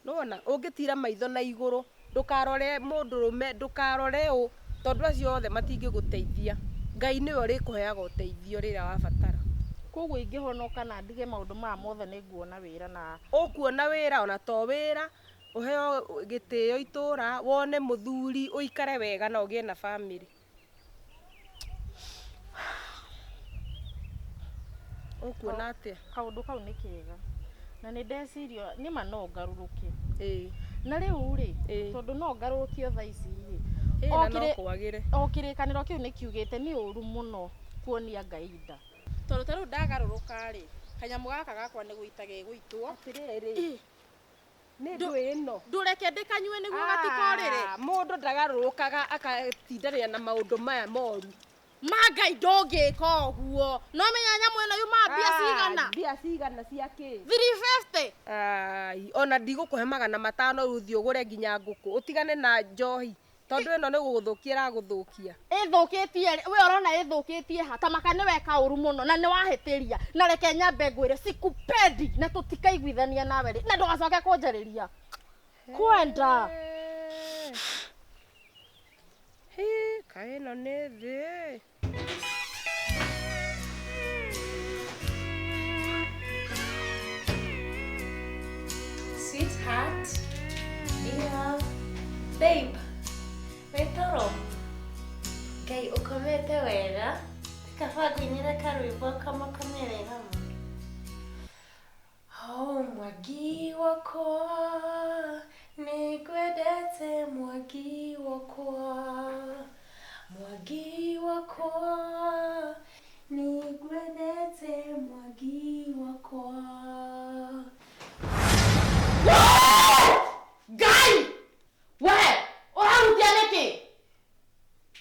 Speaker 3: Nĩwona ũngĩtira maitho na igũrũ ndũkarore mũndũrũme ndũkarore ũ tondũ acio othe matingĩgũteithia. Ngai nĩwe ũrĩkũheaga ũteithio rĩrĩa wabatara.
Speaker 2: Koguo ingĩhonoka na ndige maũndũ maya mothe nĩ nguona wĩra na
Speaker 3: ũkuona wĩra ona to wĩra ũheo gĩtĩo itũra wone mũthuri ũikare wega na ũgĩe na family. Ũkuona atĩa?
Speaker 2: Kaũndũ kau nĩ kega. Na nĩ ndeciria nĩ ma no ngarũrũke.
Speaker 3: Ĩĩ.
Speaker 2: Na rĩu rĩ tondũ no ngarũrũkio thaa ici rĩ. O kĩrĩkanĩro kĩu nĩ kiugĩte nĩ ũru mũno kuonia Ngai nda. Tondũ ta rĩu ndagarũrũka rĩ kanyamũ gaka gakwa nĩ gũita gegũitwo.
Speaker 3: Atĩrĩrĩ. Nĩ ndũĩ ĩno.
Speaker 2: Ndũreke ndĩkanyue nĩguo gatikorĩre.
Speaker 3: Mũndũ ndagarũrũkaga akatindanĩra na maũndũ maya moru.
Speaker 2: Ma Ngai ndũngĩka ũguo. No menya nyamũ ĩno yumaga mbia cigana?
Speaker 3: Mbia cigana cia kĩ?
Speaker 2: 350.
Speaker 3: Ai, ona ndigũkũhe 500 rĩu ũthiĩ ũgũre nginya ngũkũ. Ũtigane na njohi. Tondũ ĩno nĩ gũgũthũkia ĩragũthũkia.
Speaker 2: Ĩthũkĩtie we ũrona ĩthũkĩtie ha? Ta maka nĩ weka ũru mũno na nĩ wahĩtĩria. Na reke nyambe ngwĩre sikupendi na tũtikaiguithania nawe rĩ. Na ndũgacoke kũnjarĩria. Kwenda.
Speaker 3: Hĩ, kaĩ ĩno nĩ thĩ.
Speaker 7: Sweetheart, yeah, babe, wĩ toro? Ngai ũkomete wega? Kaba ngũinĩre karwĩmbo kamakome wega ma. Oh, Mwangi wakwa, nĩngwendete Mwangi wakwa, Mwangi wakwa, nĩngwendete Mwangi wakwa.
Speaker 2: Ngai! We, ũrahutia nĩkĩ?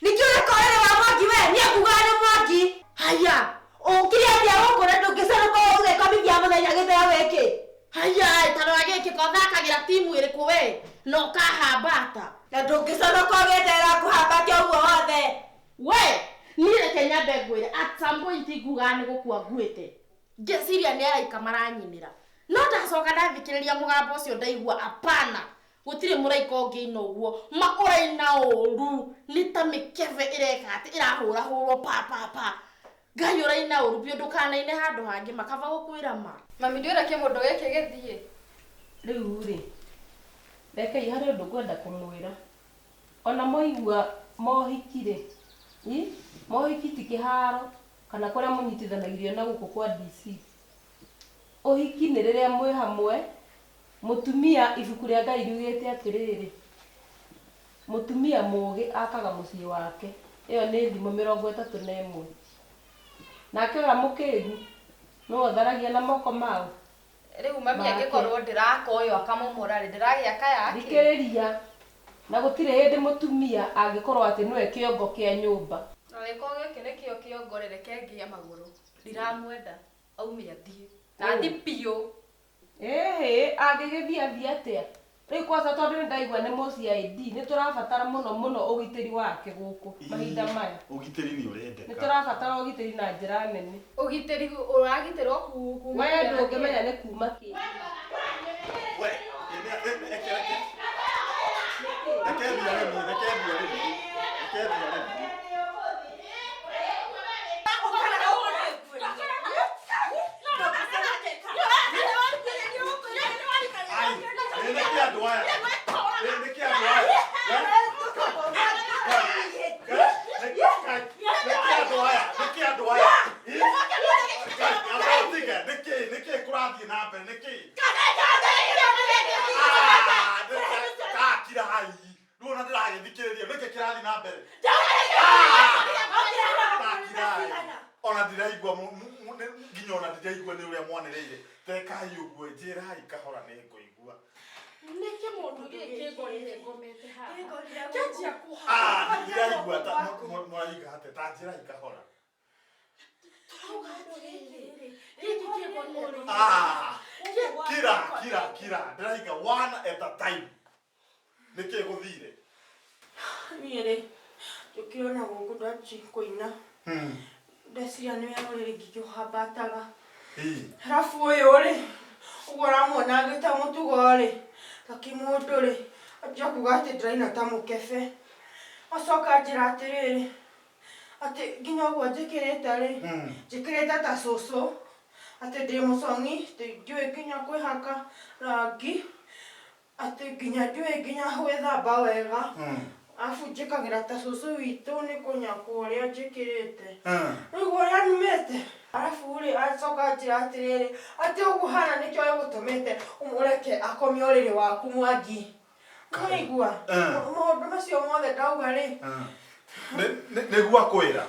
Speaker 6: Nĩkĩ ũrekorere wa Mwangi we? Niĩ ngugaga nĩ Mwangi. Haya, ũkire atĩa gũkũ na ndũngĩcanũka ũgekomithia mũthenya gĩtheo gĩkĩ?
Speaker 2: Haya, ta rora gĩkĩ ko ũthakagĩra timu ĩrĩkũ we? Na ũkahambata.
Speaker 6: Na ndũngĩconoka ũgĩeterera kũhambatia ũguo wothe.
Speaker 2: We, niĩ reke nyambe ngwĩre, at some point ngugaga nĩ gũkua nguĩte. Ngeciria nĩ araika maranyinĩra. No ndacoka ndathikĩrĩria mũgambo ũcio ndaigua apana. Gũtirĩ mũraika ũngĩina ũguo. Ma ũraina ũru. Nĩ ta mĩkebe ĩreka atĩ ĩrahũrahũrwo pa pa pa. Ngai ũraina ũru biũ ndũkanaine handũ hangĩ ma kaba gũkwĩra ma.
Speaker 4: Mami ndĩũra kĩmũndũ gĩkĩ gĩthiĩ.
Speaker 3: Rĩu rĩ, rekei harĩ ũndũ ngwenda kũmwĩra. Ona mwaigua mohiki rĩ, mohiki ti kĩharo kana kũrĩa mũnyitithanagĩrio na gũkũ kwa DC. Ũhiki nĩ rĩrĩa mwĩ hamwe, mũtumia ibuku rĩa Ngai riugĩte atĩrĩrĩ, mũtumia mũũgĩ akaga mũciĩ wake. Ĩyo nĩ thimo 31. Nake ũrĩa mũkĩgu nĩwe ũtharagia na moko mau.
Speaker 4: Rĩu mami angĩkorwo ndĩraka ũyũ akamomora rĩ, ndĩragĩaka yake.
Speaker 3: Thikĩrĩria. Na gũtirĩ hĩndĩ mũtumia angĩkorwo atĩ nĩwe kĩongo kĩa nyũmba.
Speaker 4: Angĩkorwo gĩkĩ nĩkĩo kĩongo rĩ, reke ngĩe magũrũ. Ndiramwenda. Aume athiĩ. Na athiĩ biũ.
Speaker 3: Ĩhĩ, angĩgĩthiĩ athiĩ atĩa? Rĩu kwanza tondũ nĩ ndaigua nĩ mũ CID, nĩ tũrabatara mũno mũno ũgitĩri wake gũkũ mahinda maya.
Speaker 1: Ũgitĩri nĩ ũrendeka.
Speaker 3: Nĩ tũrabatara ũgitĩri na njĩra nene.
Speaker 4: Ũgitĩri ũragitĩrwo kuma
Speaker 3: We ndũngĩmenya nĩ kuma kĩ.
Speaker 1: We, reke reke. Reke thiare niĩ, reke thiare niĩ. Reke thiare niĩ. Ai, nĩ kĩ andũ aya? Nĩ kĩ andũ aya? Nĩ kĩ andũ aya? Nĩ kĩ andũ aya? Nĩ kĩ, nĩ kĩ kũrathiĩ na mbere? Nĩ kĩ? Kakira hai. Rĩu ona ndĩragĩthikĩrĩria, nĩ kĩ kĩrathiĩ na mbere? Kakira hai. Ona ndiraigua nginya ona ndiraigua nĩ ũrĩa mwanĩrĩire. Tekai ũguo, njĩrai kahora nĩ ngũigua.
Speaker 2: Nĩkĩ mũndũ gĩkĩ ngorire ngomete haha? Kĩanjia kũhana.
Speaker 1: Ndiraigua ta mũraiga atĩa, ta njĩrai kahora.
Speaker 2: Tũrauga atĩrĩrĩ, gĩkĩ kĩngorire.
Speaker 1: Kira, kira, kira. Ndĩraiga one at a time. Nĩkĩ gũthire?
Speaker 8: Niĩ rĩ, njũkire ona gũkũ ndanjia kũina. Ndeciria nĩ wega rĩrĩ ngĩkĩũhambataga. Arabu ũyũ rĩ, ũguo ũramuona agĩta mũtugo rĩ, ta kĩmũndũ rĩ, anjia kuga atĩ ndĩraina ta mũkebe. Acoka anjĩra atĩrĩrĩ, atĩ nginya ũguo njĩkĩrĩte rĩ, njĩkĩrĩte ta cũcũ, atĩ ndĩ mũcong'i, atĩ ndiũĩ nginya kwĩhaka rangi, atĩ nginya ndiũĩ nginya gwĩthamba wega. Arabu njĩkagĩra ta cũcũ witũ nĩ kũnyakwo ũrĩa njĩkĩrĩte. Rĩu ũrĩa numĩte. Arabu rĩ, acoka anjĩra atĩrĩrĩ, atĩ ũguo hana nĩkĩo gĩgũtũmĩte ũmũreke akome ũrĩrĩ waku Mwangi. Nĩwaigua? Maũndũ macio mothe ndauga rĩ.
Speaker 1: Nĩguo akwĩra?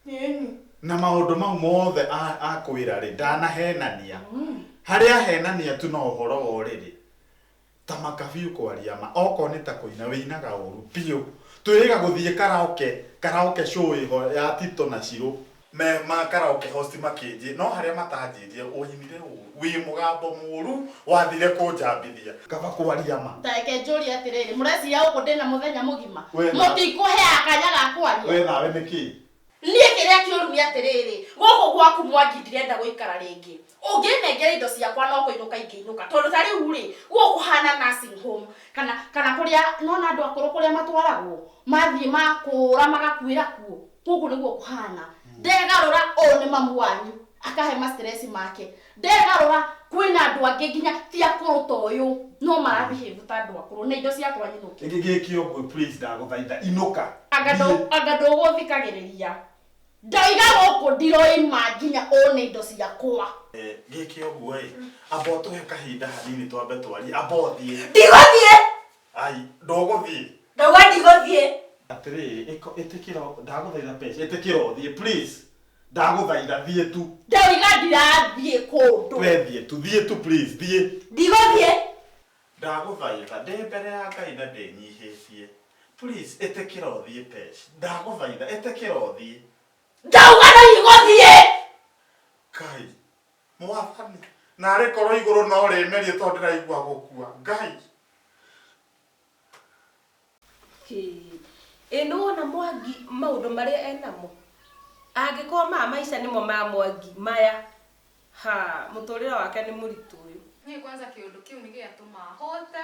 Speaker 8: Ĩni.
Speaker 1: Na maũndũ mau mothe akwĩra rĩ, ndanahenania. Harĩa ahenania tu no ũhoro wa ũrĩrĩ. Ta maka biũ kwaria ma okorwo nĩ ta kũina wĩinaga ũru biũ. Twĩrĩga gũthiĩ karaoke, karaoke show ĩho ya Tito na Shiro. Me ma karaoke host makĩnjĩ no harĩa matanjĩrie ũinire ũru wĩ mũgambo mũru wathire kũnjambithia. Kaba kwaria ma.
Speaker 2: Ta reke njũrie atĩrĩrĩ, mũreciria gũkũ ndĩna mũthenya mũgima? Mũtikũheaga kanya ga kwaria?
Speaker 1: We nawe nĩkĩ?
Speaker 2: Niĩ kĩrĩa kĩũru nĩ atĩrĩrĩ, gũkũ gwaku Mwangi ndirenda gũikara rĩngĩ. Ũngĩnengera indo ciakwa no kũinũka ingĩinũka. Tondũ ta rĩu rĩ, gũkũ kũhana nursing home kana kana kũrĩa nĩwona andũ akũrũ kũrĩa matwaragwo mathiĩ makũra magakuĩra kuo. Gũkũ nĩguo kũhana. Ndegarũra ũyũ nĩ mamu wanyu akahe ma stress make. Ndegarũra kwĩna andũ angĩ nginya ti akũrũ ta ũyũ no mara behave ta andũ akũrũ na indo ciakwa nyinũke.
Speaker 1: Gĩke ũguo please ndagũthaitha inũka.
Speaker 2: Anga anga ndũgũthikagĩrĩria. Ndoiga gũkũ ndiroima nginya ũne indo ciakwa.
Speaker 1: Gĩke ũguo ĩ, amba ũtũhe kahinda hanini twambe twarie, amba ũthiĩ.
Speaker 6: Ndigũthiĩ.
Speaker 1: Ai, ndũgũthiĩ.
Speaker 6: Ndauga ndigũthiĩ.
Speaker 1: Atĩrĩrĩ, ĩtĩkĩra ndagũthaitha Pesh, ĩtĩkĩra ũthiĩ please. Ndagũthaitha thiĩ tu.
Speaker 2: Ndoiga ndirathiĩ kũndũ.
Speaker 1: We thiĩ tu, thiĩ tu please, thiĩ.
Speaker 6: Ndigũthiĩ.
Speaker 1: Ndagũthaitha, ndĩ mbere ya Ngai na ndĩnyihĩtie. Please ĩtĩkĩra ũthiĩ Pesh. Ndagũthaitha ĩtĩkĩra ũthiĩ.
Speaker 2: Ndauga ndigũthiĩ.
Speaker 1: Ngai, Mwathani, narĩ korwo igũrũ no rĩmerie tondũ ndĩraigua gũkua. Ngai.
Speaker 3: Ĩ nĩwona Mwangi maũndũ marĩa enamo? Angĩkorwo maya maica nĩmo ma Mwangi maya, ha mũtũrĩre wake nĩ mũritũ ũyũ.
Speaker 4: Niĩ kwanza kĩũndũ kĩu nĩ gĩatũma hũte.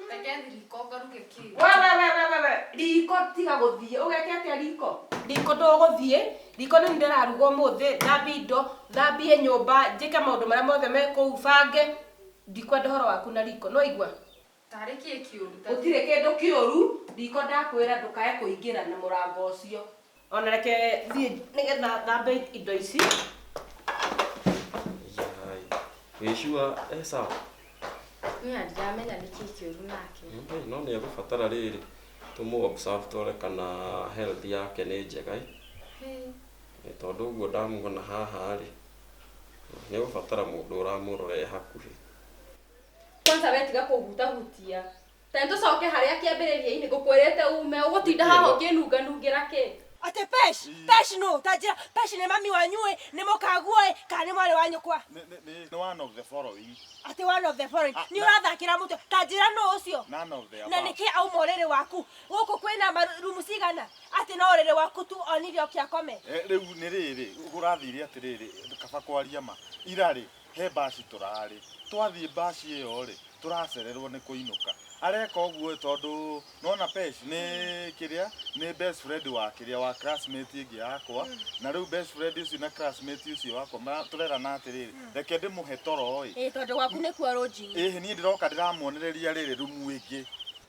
Speaker 4: Reke thiĩ riko ngaruge kĩndũ.
Speaker 3: We we we we we we riko tiga gũthiĩ ũgeke atĩa riko? Riko ndũgũthiĩ, riko nĩ niĩ ndĩraruga ũmũthĩ, thambie indo, thambie nyũmba, njĩke maũndũ marĩa mothe me kũu, bange, ndikwenda ũhoro waku na riko, nĩwaigua?
Speaker 4: Tarĩ kĩĩ kĩũru ta
Speaker 3: Gũtirĩ kĩndũ kĩũru, riko ndakwĩra ndũkae kũingĩra na mũrango ũcio. Ona reke thiĩ nĩgetha thambe indo ici.
Speaker 5: Yai. Wĩ sure e sawa?
Speaker 4: Niĩ ona ndiramenya nĩkĩĩ kĩũru nake.
Speaker 5: No nĩ egũbatara rĩrĩ tũmũ observe tũrore kana health yake nĩ njega ĩ. Tondũ ũguo ndamuona haha rĩ, nĩ egũbatara mũndũ ũramũrora e hakuhĩ.
Speaker 4: Kwanza we tiga kũhutahutia. Ta nĩtũcoke harĩa kĩambĩrĩria-inĩ ngũkwĩrĩte ume, ũgũtinda haha ũkĩnunganungĩra kĩ?
Speaker 6: Atĩ Pesh? Pesh nũ? Ta njĩra, Pesh nĩ mami wanyu ĩ, nĩ mũkaguo ĩ, kana nĩ mwarĩ wa nyũkwa?
Speaker 1: Nĩ one of the following.
Speaker 6: Atĩ one of the following.
Speaker 1: Ah,
Speaker 6: Nĩ ũrathakĩra mũtwe. Ta njĩra nũ ũcio?
Speaker 1: None of the
Speaker 6: Na
Speaker 1: above.
Speaker 6: nĩkĩ auma ũrĩrĩ waku? Gũkũ kwĩna marumu cigana? Atĩ no ũrĩrĩ waku tu onire oke akome?
Speaker 1: Rĩu nĩ rĩrĩ, kũrathire atĩrĩrĩ, kaba kwaria ma. Ira rĩ, he mbaci tũrarĩ. Twathiĩ mbaci ĩyo rĩ, tũracererwo nĩ kũinũka. Areka ũguo ĩ tondũ nĩwona Pesh nĩ kĩrĩa, nĩ best friend wa kĩrĩa, wa classmate ĩngĩ yakwa. Na rĩu best friend ũcio na classmate ũcio wakwa tũrerana atĩrĩrĩ, reke ndĩmũhe toro ĩ.
Speaker 6: Ĩĩ tondũ gwaku nĩkuo rũnjinĩ.
Speaker 1: Ĩhĩ niĩ ndĩroka ndĩramuonereria rĩrĩ rumu ĩngĩ.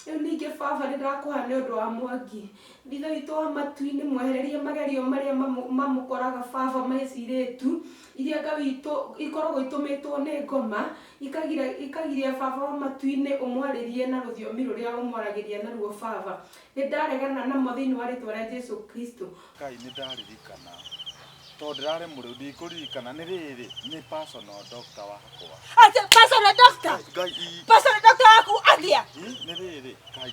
Speaker 7: Rĩu ningĩ baba nĩ ndakũhoya nĩ ũndũ wa Mwangi. Ithe witũ wa matu-inĩ mwehererie magerio marĩa mamũkoraga baba mecirĩtu, iria Ngai witũ ikoragwo itũmĩtwo nĩ ngoma, ikagiria baba wa matu-inĩ ũmwarĩrie na rũthiomi rũrĩa ũmwaragĩria naruo baba. Nĩ ndaregana namo thĩinĩ wa rĩtwa rĩa Jesu Kristo.
Speaker 1: Ngai nĩ ndaririkana tondũ ndĩrarĩ mũrĩu ndikũririkana nĩ rĩrĩ nĩ personal doctor wakwa.
Speaker 6: Atĩ personal doctor?
Speaker 1: Ngai ii.
Speaker 6: Personal doctor waku atĩa?
Speaker 1: Ii, nĩ rĩrĩ Ngai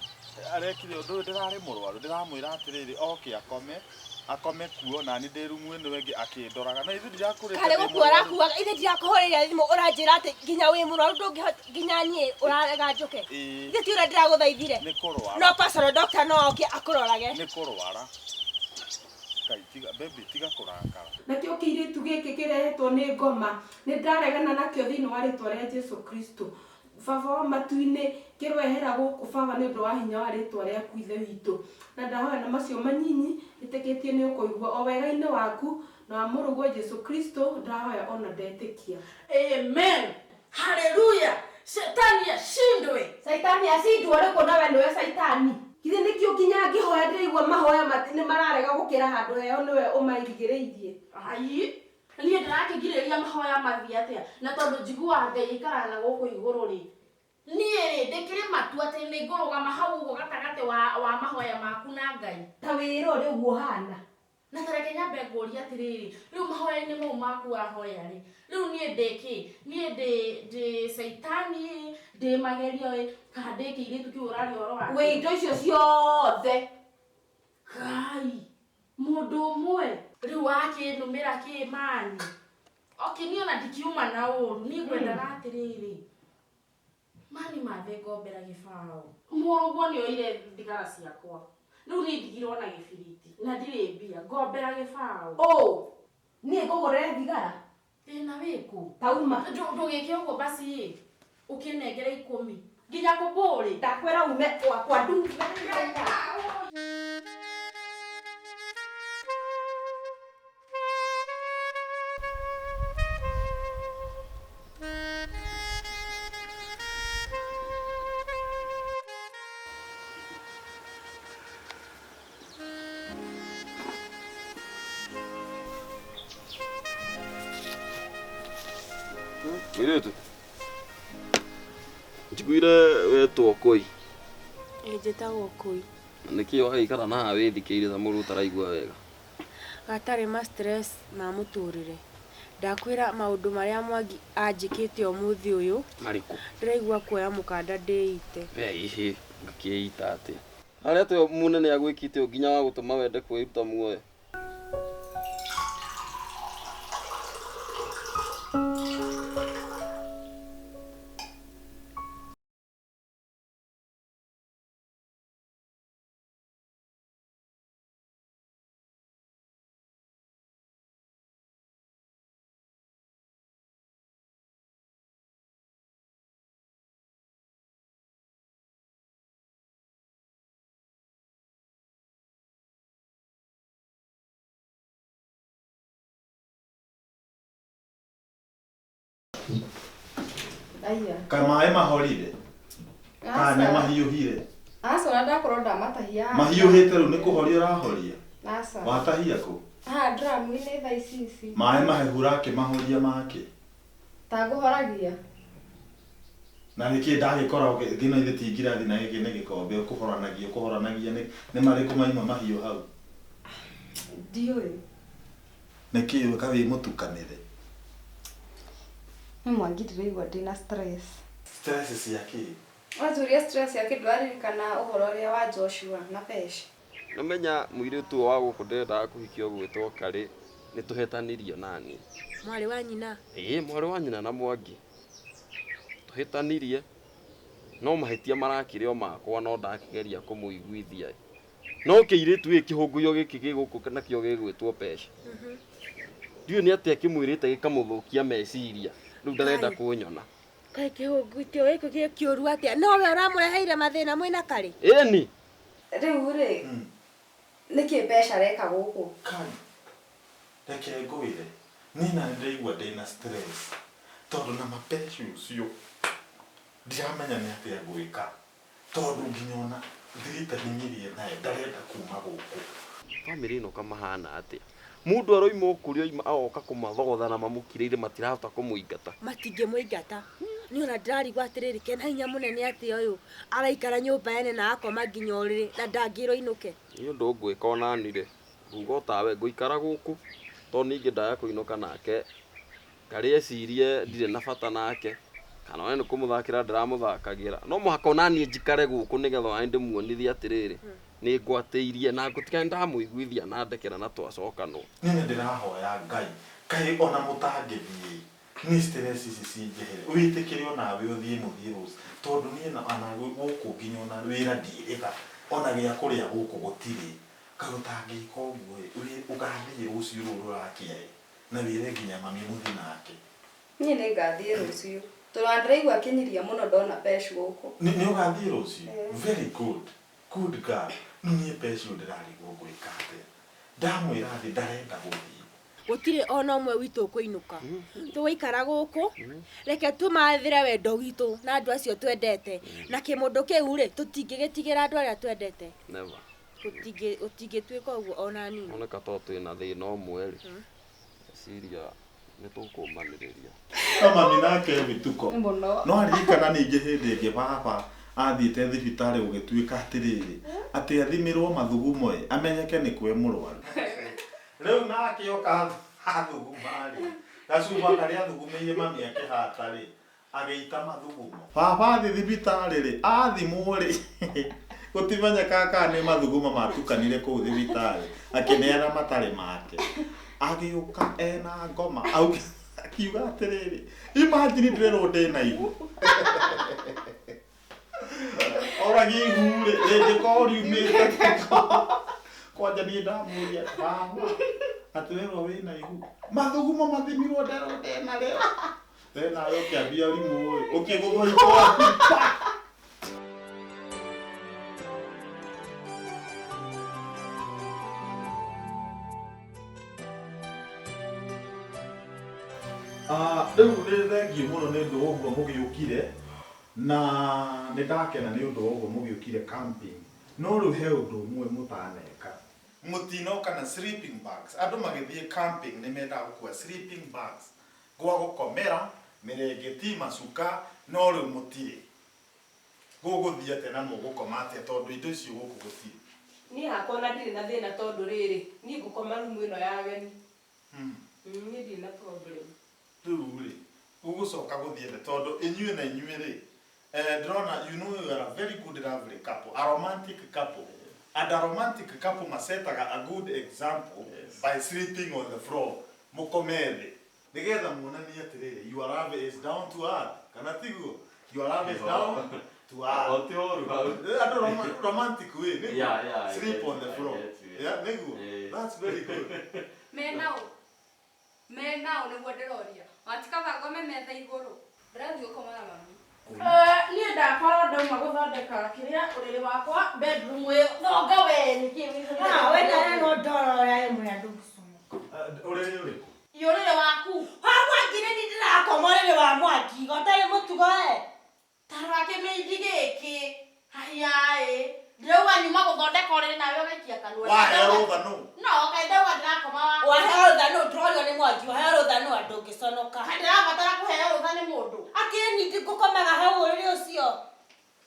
Speaker 1: arekire ũndũ ũyũ ndĩrarĩ mũrwaru ndĩramwĩra atĩrĩrĩ oke akome akome kuo nani ndĩ rumu ĩno ĩngĩ akĩndoraga na ithuĩ ndirakũrĩte
Speaker 6: Karĩ
Speaker 1: ndĩ
Speaker 6: gũkua
Speaker 1: mũrwaru.
Speaker 6: arakuaga ithe ndirakũhũrĩra thimũ ũranjĩra atĩ nginya wĩ mũrwaru ndũngĩhota nginya niĩ ũrarega njũke.
Speaker 1: Ĩĩ.
Speaker 6: Ithe ti ũrĩa ndĩragũthaithire.
Speaker 1: Nĩ kũrwara.
Speaker 6: No personal doctor no oke akũrorage.
Speaker 1: Nĩ kũrwara. Ngai tiga baby tiga kũrakara.
Speaker 7: Nakĩo kĩirĩtu gĩkĩ kĩrehetwo nĩ ngoma, nĩ ndaregana nakĩo thĩinĩ wa rĩtwa rĩa Jesu Kristo. Baba wa matu-inĩ, kĩroehera gũkũ Baba nĩ ũndũ wa hinya wa rĩtwa rĩaku Ithe witũ. Na ndahoya na macio manyinyi, njĩtĩkĩtie nĩ ũkũigua o wega-inĩ waku, na wa Mũrũguo Jesu Kristo, ndahoya o na ndetĩkia.
Speaker 2: Amen. Haleluya. Shetani ashindwe.
Speaker 3: Caitani acindwo ũrĩkũ na we nĩwe caitani? Githĩ nĩkĩo nginya ngĩhoya ndĩraigua mahoya nĩ mararega gũkĩra handũ heo nĩwe ũmairigĩrĩirie.
Speaker 2: Ai, niĩ ndĩrakĩgirĩrĩria mahoya mathiĩ atĩa? Na tondũ njiguaga Ngai aikaraga na gũkũ igũrũ rĩ, niĩ rĩ, ndĩkĩrĩ matu atĩ nĩ ngũrũgama hau ũguo gatagatĩ wa mahoya maku na Ngai.
Speaker 3: Ta wĩra ũrĩa ũguo ũhana.
Speaker 2: Na ta reke nyambe ngũrie atĩrĩrĩ, rĩu mahoya-inĩ mau maku wahoya rĩ, rĩu niĩ ndĩ kĩ? Niĩ ndĩ caitani, Ndĩ magerio ĩ, kana ndĩ kĩirĩtu kĩu ũraria ũhoro wakĩo.
Speaker 6: Wĩ indo icio ciothe.
Speaker 2: Ngai, mũndũ ũmwe rĩu wakĩnũmĩra kĩmani. Okay, niĩ ona ndikiuma na ũru, niĩ ngwendaga atĩrĩrĩ, mani mathe ngombera gĩbaũ. Mũrũguo nĩ oire thigara ciakwa. Rĩu niĩ ndigirwo na gĩbiriti na ndirĩ mbia, ngombera gĩbaũ.
Speaker 6: Ũ, niĩ ngũgũrĩre thigara?
Speaker 2: Thĩna wĩkũ?
Speaker 6: Tauma.
Speaker 2: Ndũgĩke ũguo basi ĩ, ũkĩnengere ikũmi. Nginya kũbũrĩ.
Speaker 6: Ndakwĩra ume gwakwa ndu.
Speaker 5: Mũirĩtu, njiguire wetwo Kũi.
Speaker 8: Ĩ njĩtagwo Kũi.
Speaker 5: Na nĩkĩ wagĩikara na haha wĩthikĩire ta mũndũ ũtaraigua wega?
Speaker 8: Gatarĩ ma stress ma mũtũrĩre. Ndakwĩra maũndũ marĩa Mwangi anjĩkĩte ũmũthĩ ũyũ.
Speaker 5: Marĩkũ?
Speaker 8: Ndĩraigua kuoya mũkanda ndĩite.
Speaker 5: We ihĩ, ngĩkĩita atĩa? Harĩa atĩa mũnene agwĩkĩte ũũ nginya wa gũtũma wende kwĩruta muoyo?
Speaker 4: Aya.
Speaker 1: Kaĩ maĩ mahorire? Kana nĩ mahiũhire?
Speaker 4: Aca ona ndakorwo ndamatahia.
Speaker 1: Mahiũhĩte rĩu nĩ kũhoria ũrahoria?
Speaker 4: Aca.
Speaker 1: Watahia kũ?
Speaker 4: Haha dramu-inĩ thaa ici ici.
Speaker 1: Maĩ mahehu ũrakĩmahoria make?
Speaker 4: Ta ngũhoragia.
Speaker 1: Na nĩkĩ ndagĩkora ngĩno ithe ti ngirathi na gĩkĩ nĩ gĩkombe ũkũhoranagia ũkũhoranagia nĩ nĩ marĩkũ maima mahiũ hau?
Speaker 4: Ndiũĩ.
Speaker 1: Nĩkĩ ũka wĩ mũtukanĩre?
Speaker 4: Nĩ Mwangi ndĩraigua ndĩna stress.
Speaker 1: Stress cia kĩ?
Speaker 4: Wanjũria stress ya kĩ ndũraririkana ũhoro ũrĩa wa Joshua na Pesh?
Speaker 5: Nĩũmenya mũirĩtu ũyũ wa gũkũ nderendaga kũhikio ũgwĩtwo Karĩ nĩtũhĩtanirio naniĩ.
Speaker 6: Mwarĩ wa nyina?
Speaker 5: Ĩĩ mwarĩ wa nyina na Mwangi. Tũhĩtanirie no mahĩtia marakĩrĩ o makwa no ndakĩgeria kũmũiguithia. No kĩirĩtu gĩkĩ kĩhũngũyo gĩkĩ gĩ gũkũ nakĩo gĩgwĩtwo Pesh. Ndiũĩ nĩ atĩa kĩmwĩrĩte gĩkamũthũkia meciria rĩu ndarenda kũnyona.
Speaker 6: Kaĩ kĩhũngũitio gĩkĩ gĩ kĩũru atĩa? No we ũramũreheire mathĩna mwĩna Karĩ?
Speaker 5: Ĩni.
Speaker 4: Rĩu rĩ, nĩkĩ Pesh areka gũkũ?
Speaker 1: Kai, reke ngwĩre, niĩ na nĩndĩraigua ndĩna stress tondũ na ma Pesh ũcio ndiramenya nĩ atĩa ngwĩka tondũ nginya ona threatening naye ndarenda kuma gũkũ.
Speaker 5: Famĩlĩ ĩno kamahana atĩa? Mũndũ aroima o kũrĩa oima agoka kũmathogotha na mamũkirĩire matirahota kũmũingata.
Speaker 6: Matingĩmũingata. Niĩ ona ndĩrarigwo atĩrĩrĩ, kena hinya mũnene atĩa ũyũ araikara nyũmba ene na akoma nginya ũrĩrĩ na ndangĩrwo ainũke.
Speaker 5: Niĩ ũndũ ngwĩka onani rĩ, nguga o tawe ngũikara gũkũ tondũ ningĩ ndaya kũinũka nake Karĩ ecirie ndirĩ na bata nake kana one nĩ kũmũthakĩra ndĩramũthakagĩra. No mũhaka onaniĩ njikare gũkũ nĩgetha onaniĩ ndĩmuonithie atĩrĩrĩ, nĩ ngwatĩirie na ngũtiga nĩ ndamũiguithia na ndekera na twacokanwo.
Speaker 1: Niĩ nĩ ndĩrahoya Ngai kaĩ ona mũtangĩthiĩ niĩ stress ici cinjehere wĩtĩkĩre onawe ũthiĩ mũthiĩ rũciũ tondũ niĩ ona gũkũ nginya ona wĩra ndirĩga ona gĩa kũrĩa gũkũ gũtirĩ kaĩ ũtangĩka ũguo ĩ ũgathiĩ rũciũ rũrũ rũrakĩa ĩ na wĩre nginya mami mũthiĩ nake.
Speaker 4: Niĩ nĩ ngathiĩ rũciũ tondũ ona ndĩraigua kĩnyiria mũno ndona Pesh gũkũ.
Speaker 1: Nĩ ũgathiĩ rũciũ? Very good. Good girl. No niĩ Pesh ũyũ ndĩrarigwo ngwĩka atĩa. Ndamwĩra athiĩ ndarenda gũthiĩ.
Speaker 6: Gũtirĩ ona ũmwe witũ ũkũinũka. Tũgũikara gũkũ, reke tũmathĩre wendo witũ na andũ acio twendete. Na kĩmũndũ kĩu rĩ, tũtingĩgĩtigĩra andũ arĩa twendete.
Speaker 5: Never.
Speaker 6: Gũtingĩtuĩka ũguo ona hanini.
Speaker 5: Oneka to twĩna thĩna ũmwe rĩ, Ciria nĩ tũkũmanĩrĩria.
Speaker 1: No mami nake bituko.
Speaker 4: Mũno.
Speaker 1: No aririkana ningĩ hĩndĩ ĩngĩ baba athiĩte thibitarĩ gũgĩtuĩka atĩrĩrĩ, atĩ athimĩrwo mathugumo ĩ, amenyeke nĩ kũ e mũrwaru. Rĩu nake oka athuguma rĩ, gacuba karĩa athugumĩire mami akĩhata rĩ, Agĩita mathugumo. Baba athiĩ thibitarĩ rĩ, athimwo rĩ, gũtimenyekaga kana nĩ mathugumo matukanire kũu thibitarĩ, akĩneana matarĩ make. Agĩũka ena ngoma, akiuga atĩrĩrĩ, imagine ndĩrerwo ndĩna ihu. Oragia ihu rĩ, rĩngĩkorwo riumĩte kwanja niĩ ndamũria baba atĩrerwo wĩna ihu mathugumo mathimirwo nderwo ndĩna rĩo we nawe ũkĩambia rimũ ĩ ũkĩgũthwo ikwaku. Ah, rĩu nĩ thengiũ mũno nĩ ũndũ wa ũguo mũgĩũkire na nĩ ndakena nĩ ũndũ wa ũguo mũgĩũkire camping no rĩu he ũndũ ũmwe mũtaneka mũtinoka na sleeping bags andũ magĩthiĩ camping nĩ mendaga gũkua sleeping bags gwa gũkomera mĩrĩngĩti macuka no rĩu mũtirĩ gũgũthiĩ atĩa na mũgũkoma atĩa tondũ indo icio gũkũ gũtirĩ.
Speaker 3: Niĩ hakwa ona ndirĩ na thĩna tondũ rĩrĩ, niĩ ngũkoma rumu ĩno ya ageni. Niĩ ndirĩ na problem.
Speaker 1: Rĩu rĩ, gũgũcoka gũthiĩ atĩa tondũ inyuĩ na inyuĩ rĩ, ndĩrona you know you are a very good lovely couple, a romantic couple. And a romantic couple macetaga a good example by sleeping on the floor, mũkome thĩ. Nĩgetha muonanie atĩrĩrĩ, your love is down to earth, kana tiguo? Your love is down to earth.
Speaker 5: O ti ũru hau.
Speaker 1: Andũ romantic way, nĩguo?
Speaker 5: Yeah, I
Speaker 1: Sleep
Speaker 5: get
Speaker 1: on the
Speaker 5: you, I
Speaker 1: floor.
Speaker 5: get you.
Speaker 1: Yeah, nĩguo? That's very good.
Speaker 4: Menao. Menao nĩguo ndĩroria. Watikaba ngome metha igũrũ. Ndĩrathiĩ gũkoma na mami.
Speaker 2: Niĩ ndakorwo ndauma gũthondeka kĩrĩa ũrĩrĩ wakwa bedroom ĩyo thonga we nĩkĩ wĩihũrĩte?
Speaker 9: Ah, we nawe no ndora ũrĩa ĩmwe andũ gũcomoka.
Speaker 1: Ũrĩrĩ ũrĩkũ?
Speaker 2: Ĩ ũrĩrĩ waku.
Speaker 9: Wa Mwangi nĩ niĩ ndĩrakoma ũrĩrĩ wa Mwangi, ũtarĩ mũtugo we.
Speaker 2: Ta rora kĩmĩindi gĩkĩ. Haiya ĩ. Ndĩrauga nyuma gũthondeka ũrĩrĩ nawe ũgaikia kanua.
Speaker 1: Waheo rũtha nũ?
Speaker 2: No, kaĩ ndauga ndĩrakoma wakwa.
Speaker 9: Waheo rũtha nũ? Ndĩrorio nĩ Mwangi, waheo rũtha nũ andũ ũngĩconoka.
Speaker 2: Kaĩ ndĩrabatara kũheo rũtha nĩ mũndũ?
Speaker 9: Akĩrĩ ningĩ ngũkomaga hau ũrĩrĩ ũcio.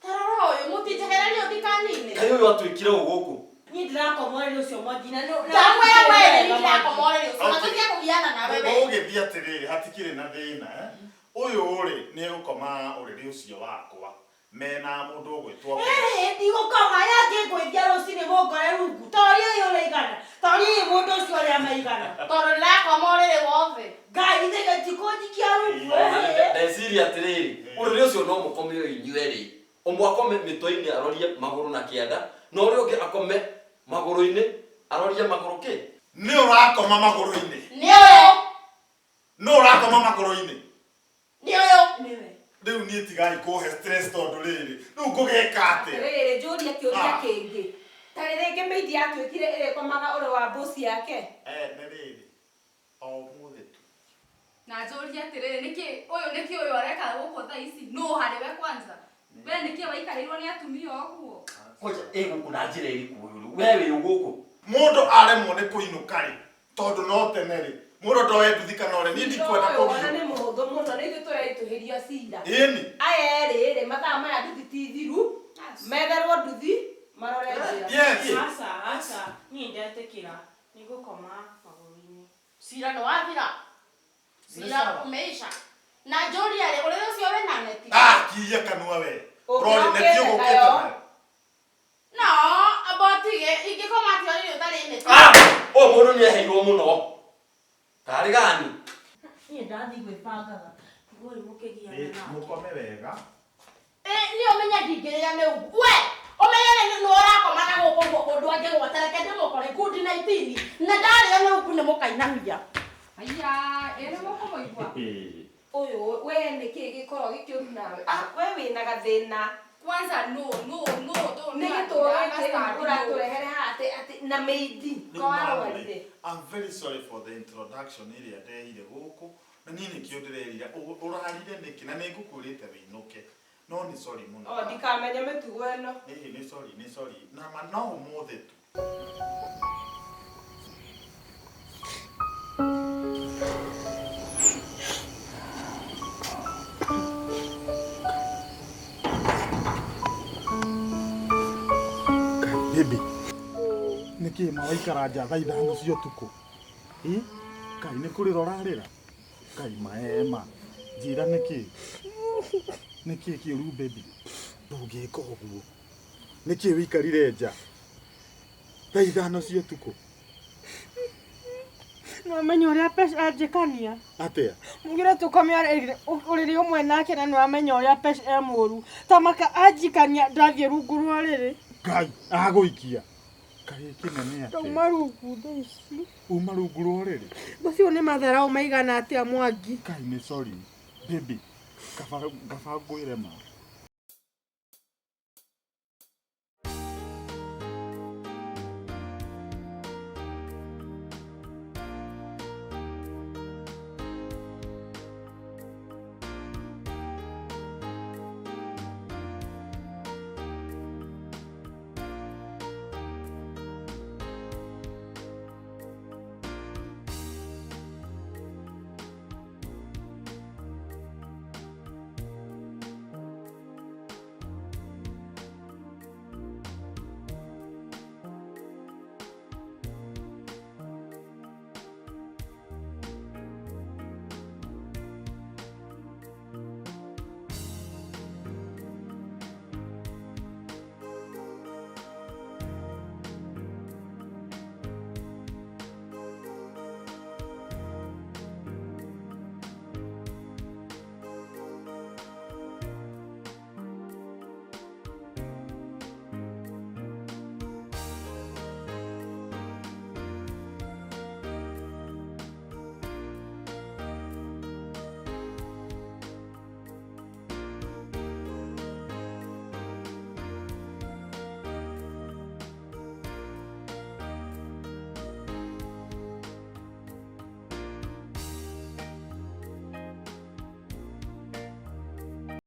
Speaker 2: Ta rora ũyũ, mũtinjehererie ũthikanine.
Speaker 5: Kaĩ ũyũ atuĩkire ũ gũkũ?
Speaker 9: Niĩ ndĩrakoma ũrĩrĩ ũcio Mwangi na nĩ-
Speaker 2: Ndakwĩra we nĩ niĩ ndĩrakoma ũrĩrĩ ũcio na tũtige kũgiana nawe we.
Speaker 1: Gũgũgĩthiĩ atĩrĩrĩ, hatikĩrĩ na thĩna eh? Ũyũ rĩ, nĩ egũkoma ũrĩrĩ ũcio wakwa mena mũndũ ũgwĩtwo
Speaker 9: Ĩhĩ, ndigũkoma, aya angĩ ngwĩthia rũcinĩ mũngore rungu. Toria ũyũ ũrĩa igana, toria ũyũ mũndũ ũcio ũrĩa maigana.
Speaker 2: Tondũ ndĩrakoma ũrĩrĩ wothe.
Speaker 9: Ngai, ithe tikũnjikia rungu, ĩhĩ.
Speaker 5: Ndeciria atĩrĩrĩ, ũrĩrĩ ũcio no mũkome o inyuĩ erĩ. Ũmwe akome mĩtwe-inĩ arorie magũrũ na kĩanda, na ũrĩa ũngĩ akome magũrũ-inĩ arorie magũrũ kĩ?
Speaker 1: Nĩ ũrakoma magũrũ-inĩ.
Speaker 2: Nĩ ũyũ.
Speaker 1: Nĩ ũrakoma magũrũ-inĩ.
Speaker 2: Nĩ ũyũ.
Speaker 9: Nĩwe.
Speaker 1: Rĩu niĩ tigai kũhe stress tondũ rĩrĩ, rĩu ngũgĩka atĩa?
Speaker 3: Atĩrĩrĩ, njũrie kĩũria
Speaker 1: Ah.
Speaker 3: kĩngĩ. Ta rĩngĩ maid yatuĩkire ĩrĩkomaga ũrĩ wa boss yake?
Speaker 1: Nĩ rĩrĩ, o ũmũthĩ tu.
Speaker 4: Na njũrie atĩrĩrĩ, nĩkĩ ũyũ nĩkĩ ũyũ areka gũkũ thaa ici? Nũ harĩ we kwanza? We nĩkĩ waikarĩirwo nĩ atumia ũguo?
Speaker 5: Kwanja ĩ gũkũ na njĩra ĩrĩkũ ũyũ rĩu? We wĩ ũ gũkũ?
Speaker 1: Mũndũ aremwo nĩ kũinũka rĩ, tondũ no tene rĩ, mũndũ ndoe nduthi kana ũrĩa, niĩ ndikwenda
Speaker 3: Ũyũ ona
Speaker 1: kũgio.
Speaker 3: nĩ mũhũthũ mũno, nĩ ithuĩ tũreitũhĩria cira.
Speaker 1: Ĩni.
Speaker 3: Aya erĩ rĩ, mathaa maya nduthi ti thiru, metherwo nduthi, marore njĩra.
Speaker 1: Yes.
Speaker 8: Aca, aca, niĩ ndetĩkĩra nĩ ngũkoma magũrũ-inĩ.
Speaker 2: Cira nĩ wathira. Cira umeisha. Na njũria rĩ, ũrĩrĩ ũcio wĩna neti?
Speaker 1: Ah, kiria kanua we. Ũrori neti
Speaker 3: Ũngĩokĩte
Speaker 1: ũgũkĩte
Speaker 3: nayo.
Speaker 1: nayo.
Speaker 2: No, amba ũtige, ingĩkoma atĩa ũrĩrĩ ũtarĩ neti?
Speaker 5: Ah! Ũyũ mũndũ nĩ eheirwo mũno. Tarĩ gani?
Speaker 9: Niĩ ndathiĩ gwĩbangaga.
Speaker 8: Tigoi mũkĩgiana
Speaker 1: Ĩ,
Speaker 8: nake.
Speaker 1: mũkome wega.
Speaker 2: Ĩ, niĩ ũmenye ndingĩrĩa nĩ ũguo. We, ũmenye nĩ ũrakoma na gũkũ ũguo mũndũ angĩgwata, reke ndĩmũkore ngundi 19. Na ndarĩo nĩ ũguo nĩ mũkainamia.
Speaker 4: Haiya, ĩ nĩ mũkũmũigua.
Speaker 3: Ũyũ, we nĩkĩ gĩkoragwo gĩkĩũru nawe? Ah, we wĩna gathĩna.
Speaker 4: Kwanza no, no, no, no.
Speaker 3: Nĩ gĩtũũ gĩkĩ ũratũrehere haha atĩ atĩ na maid
Speaker 1: Rĩu
Speaker 3: ko
Speaker 1: marĩ,
Speaker 3: warwarire.
Speaker 1: I'm very sorry for the introduction ĩrĩa ndehire gũkũ na niĩ nĩkĩo ndĩrerira ũrarire nĩkĩ na nĩ ngũkwĩrĩte wĩinũke no nĩ sorry mũno.
Speaker 3: O ndikamenya mĩtugo ĩno.
Speaker 1: Ĩĩ nĩ sorry, nĩ sorry na ma no ũmũthĩ tu. Baby, nĩkĩ ma waikara nja thaa ithano cia ũtukũ? Ĩ? Kai nĩ kũrĩra ũrarĩra? Kai maema, njĩra nĩkĩ? Nĩkĩ kĩũru baby? Ndũngĩka ũguo. Nĩkĩ wĩikarire nja thaa 5 cia ũtukũ?
Speaker 8: Nĩwamenya ũrĩa Pesh anjĩkania.
Speaker 1: Atĩa?
Speaker 8: Mugire tũkome ũrĩrĩ ũmwe nake na nĩwamenya ũrĩa Pesh e mũru. Tamaka anjikania ndathiĩ rungu rwa ũrĩrĩ.
Speaker 1: Ngai agũikia. Kaĩ kĩnene atĩa?
Speaker 8: Ndauma rungu thaa ici.
Speaker 1: Uma rungu rwa ũrĩrĩ?
Speaker 8: Macio nĩ matharau maigana atĩa Mwangi?
Speaker 1: Ngai nĩ sorry. Baby, kaba ngwĩre ma.